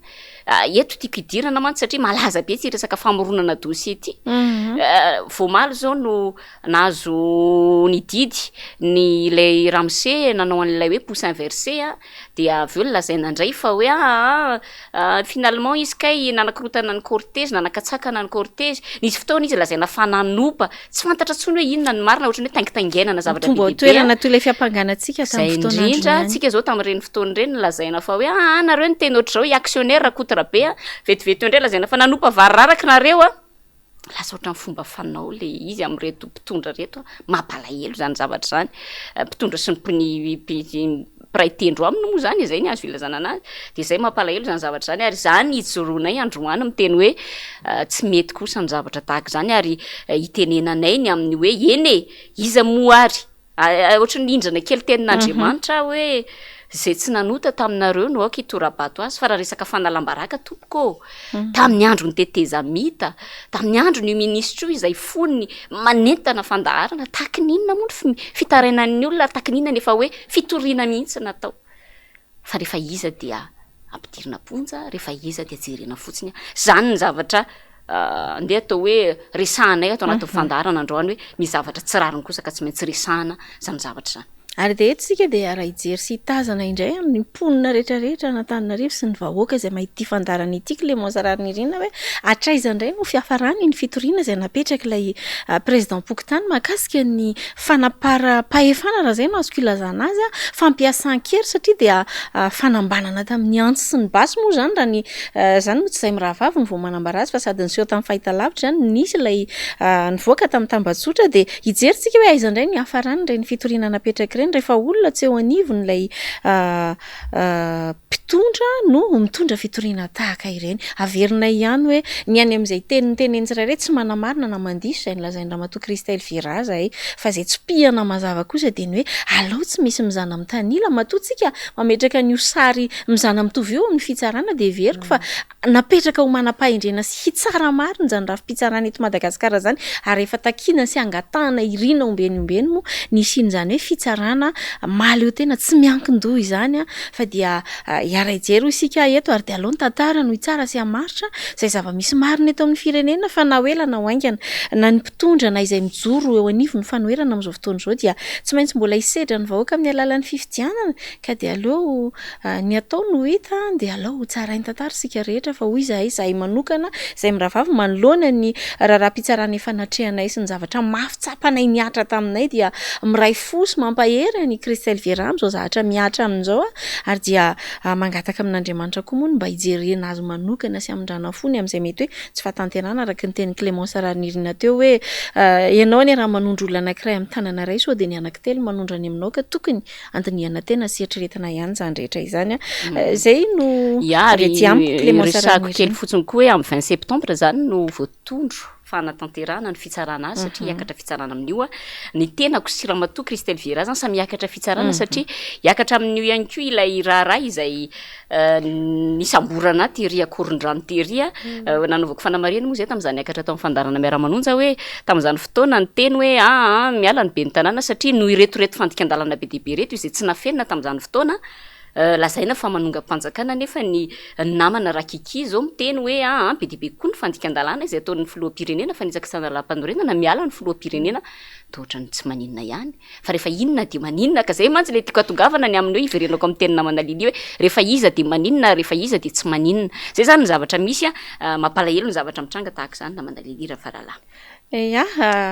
a, eto tiako hidirana mantsy satria malaza be ity resaka famoronana dossier ity. Vao omaly izao no nahazo ny didy ny ilay ramose nanao an'ilay hoe pouce inversé a, dia avy eo nolazaina indray fa hoe aa finalement izy kay nanakorontana ny cortège, nanakatsakana ny cortège, nisy fotoana izy lazaina fa nanopa, tsy fantatra intsony hoe inona ny marina, ohatran'ny hoe taingitaingenana zavatra be dia be a. Mitombo toerana toy ilay fiampangana antsika Zay tamin'ny fotoana indrindra, androny ihany. tsika zao tamin'ireny fotoana ireny nolazaina fa hoe aa nareo niteny ohatr'izao i actionnaire Rakotorabe a, vetivety eo indray lazaina fa nanopa vary raraka nareo a. Lasa ohatran'ny fomba fanao le izy amin'ireto mpitondra ireto a, mampalahelo izany zavatra izany, mpitondra sy ny mpiray tendro aminy moa izany e, zay ny azo ilazana anazy, de zay mampalahelo izany zavatra izany ary izany ijoroanay androany miteny hoe tsy mety kosa ny zavatra tahaka izany ary itenenanay ny amin'ny hoe eny e, iza moa ary Ohatran'ny nindrana kely tenin'Andriamanitra aho hoe izay tsy nanota taminareo no aoka hitora-bato azy fa raha resaka fanalam-baraka tompoko ô, tamin'ny andron'ny tetezamita, tamin'ny andron'io minisitra io izay fony manentana fandaharana, tahaky ny inona moa ny fitarainan'ny olona ary tahaky ny inona ny efa hoe fitoriana mihitsy natao. Fa rehefa iza dia ampidirina am-ponja, rehefa iza dia jerena fotsiny. Izany ny zavatra andeha atao hoe resahanay ato anatin'ny fandaharana androany hoe misy zavatra tsy rariny kosa ka tsy maintsy resahana izany zavatra izany. Ary dia eto isika dia hiara-hijery sy hitazana indray amin'ny mponina rehetrarehetra an'Antananarivo sy ny vahoaka izay mahita ity fandaharana ity, Clémence Raharinirina, hoe hatraiza indray no fiafarany iny fitoriana izay napetrak'ilay Président-pokontany mahakasika ny Fanaparam-pahefana raha izay no azoko ilazana azy, fampiasan-kery satria dia fanambanana tamin'ny antsy sy ny basy moa izany raha ny izany moa tsy izahay mirahavavy no vao manambara azy fa sady niseho tamin'ny fahitalavitra izany no nisy ilay nivoaka tamin'ny tambajotra dia hijery tsika hoe aiza indray no hiafarany ireny fitoriana napetraka ireny rehefa olona tsy eo anivon'ilay mpitondra no mitondra fitoriana tahaka ireny. Averinay ihany hoe ny any amin'izay teny noteneniny tsirairay tsy manamarina na mandiso izay nolazain'i Ramatoa Christelle Vieira izahay fa izay tsipihana mazava kosa dia ny hoe alao tsy misy mizana mitanila matoa tsika mametraka an'io sary mizana mitovy io amin'ny fitsarana dia heveriko fa napetraka ho manam-pahendrena sy hitsara marina izany rafi-pitsarana eto Madagasikara izany ary efa takiana sy angatahana irina ombieny ombieny moa ny hisian'izany hoe fitsarana mahaleo tena tsy miankin-doha izany fa dia hiara-hijery hoy isika eto ary dia aleo ny tantara no hitsara sy hamaritra izay zava-misy marina eto amin'ny firenena fa na ho ela na ho haingana na ny mpitondra na izay mijoro eo anivon'ny fanoherana amin'izao fotoana izao dia tsy maintsy mbola hisedra ny vahoaka amin'ny alalan'ny fifidianana ka dia aleo Ny atao no hita dia alao ho tsarain'ny tantara isika rehetra fa hoy izahay, izahay manokana, izahay mirahavavy manoloana ny raharaham-pitsarana efa natrehanay sy ny zavatra mafy tsapanay nihatra taminay dia miray fo sy mampahery an'i Christelle Vieira amin'izao zavatra mihatra aminy izao ary dia mangataka amin'Andriamanitra koa moa ny mba hijerena azy manokana sy hamindrana fo ny amin'izay mety hoe tsy fahatanterahana araka ny tenin'i Clémence Raharinirina teo hoe ianao anie raha manondro olona anankiray amin'ny tanana iray sao dia ny anankitelo manondro any aminao ka tokony Andinihana tena sy eritreretina ihany izany rehetra izany. Izay no Ya, avy ary aty amiko, Clémence resahako Raharinirina. kely fotsiny koa hoe amin'ny 20 septembre izany no voatondro fanatanterahana ny fitsarana azy satria hiakatra fitsarana amin'io ny tenako sy Ramatoa Christelle Vieira izany samy hiakatra fitsarana satria hiakatra amin'io ihany koa ilay raharaha izay Nisamborana ahy tery Ankorondrano tery a, nanaovako fanamarihana moa izay tamin'izaho niakatra tao amin'ny fandaharana Miara-manonja hoe tamin'izany fotoana niteny hoe aa miala ny ben'ny tanàna satria noho ireto ireto fandikan-dalàna be dia be ireto izay tsy nafenina tamin'izany fotoana, lazaina fa manongam-panjakana nefa ny namana Rakiki izao miteny hoe aa be dia be koa ny fandikan-dalàna izay ataon'ny filoham-pirenena fa nitsakitsahana lalàmpanorenana miala ny filoham-pirenena dia ohatran'ny tsy maninona ihany. Fa rehefa inona dia maninona ka zay mantsy le tiako hatongavana ny amin'ny hoe hiverenako amin'ny teny namana Lily hoe rehefa iza dia maninona rehefa iza dia tsy maninona. Zay zany ny zavatra misy a, mampalahelo ny zavatra mitranga tahaka izany namana Lily Rafaralahy. Ya,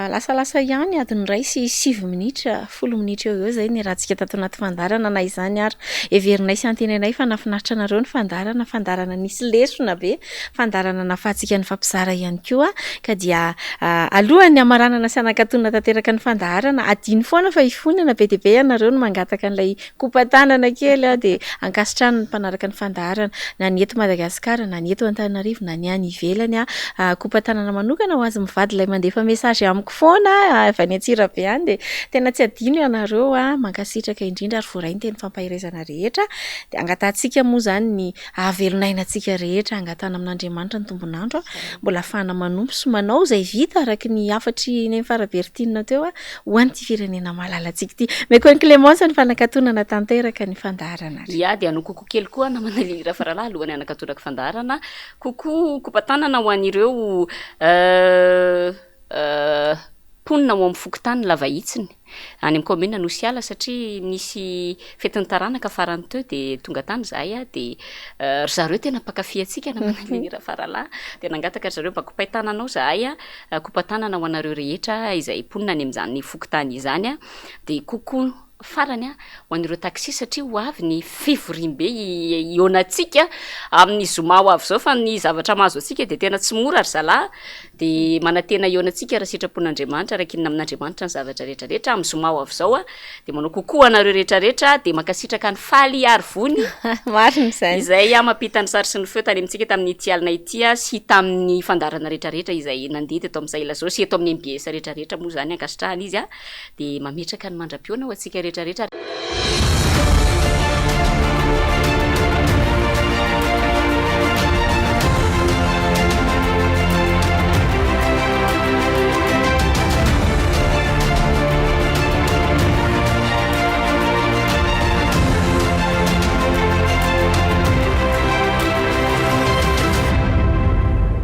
lasalasa ihany adiny iray sy sivy minitra, folo minitra eo ho eo izay niarahantsika tato anaty fandaharana na izany ary heverinay sy antenainay fa nahafinaritra anareo ny fandaharana, fandaharana nisy lesona be, fandaharana nahafahantsika nifampizara ihany koa ka dia alohan'ny hamaranana sy hanakatonana tanteraka ny fandaharana, adino foana fa hifonana be dia be ianareo no mangataka an'ilay kopa-tanana kely dia ankasitrahana ny mpanaraka ny fandaharana na ny eto Madagasikara na ny eto Antananarivo na ny any ivelany, kopa-tanana manokana ho azy mivady ilay mandefa. mandefa message amiko foana avy any Antsirabe any dia tena tsy adino ianareo a, mankasitraka indrindra ary voaray ny teny fampaherezana rehetra. Dia angatahantsika moa izany ny hahavelon'aina antsika rehetra, angatahana amin'Andriamanitra ny tombon'andro mbola ahafahana manompo sy manao izay vita araka ny hafatr'i Neny Farabertine teo ho an'ity firenena malalantsika ity. Omeko an'i Clémence ny fanakatonana tanteraka ny fandaharana ary. Ia, dia hanao coucou kely koa namana Lily Rafaralahy alohan'ny hanakatonako fandaharana. Coucou kopa-tanana ho an'ireo mponina ao amin'ny fokontany Lavahitsiny, any amin'ny kaominina Anosiala satria nisy fetin'ny taranaka farany teo dia tonga tany izahay dia ry zareo tena mpankafy antsika namana Lily Rafaralahy dia nangataka ry zareo mba kopay tanana ao izahay, kopa-tanana ho anareo rehetra izay mponina any amin'izany fokontany izany dia coucou Farany, ho an'ireo taxi satria ho avy ny fivoriambe hihaonantsika amin'ny zoma ho avy izao fa ny zavatra mahazo antsika dia tena tsy mora ry zalahy dia manantena hihaonantsika raha sitrapon'Andriamanitra raha kinina amin'Andriamanitra ny zavatra rehetra rehetra amin'ny zoma ho avy izao dia manao coucou anareo rehetra rehetra dia mankasitraka an'i Faly Arivony Marina izany. izay mampita ny sary sy ny feo tany amintsika tamin'ity alina ity sy tamin'ny fandaharana rehetra rehetra izay nandeha teto amin'ny Sahela Zao sy eto amin'ny mbs rehetra rehetra moa izany ankasitrahana izy Dia mametraka ny mandra-pihaona ho antsika rehetra rehetra.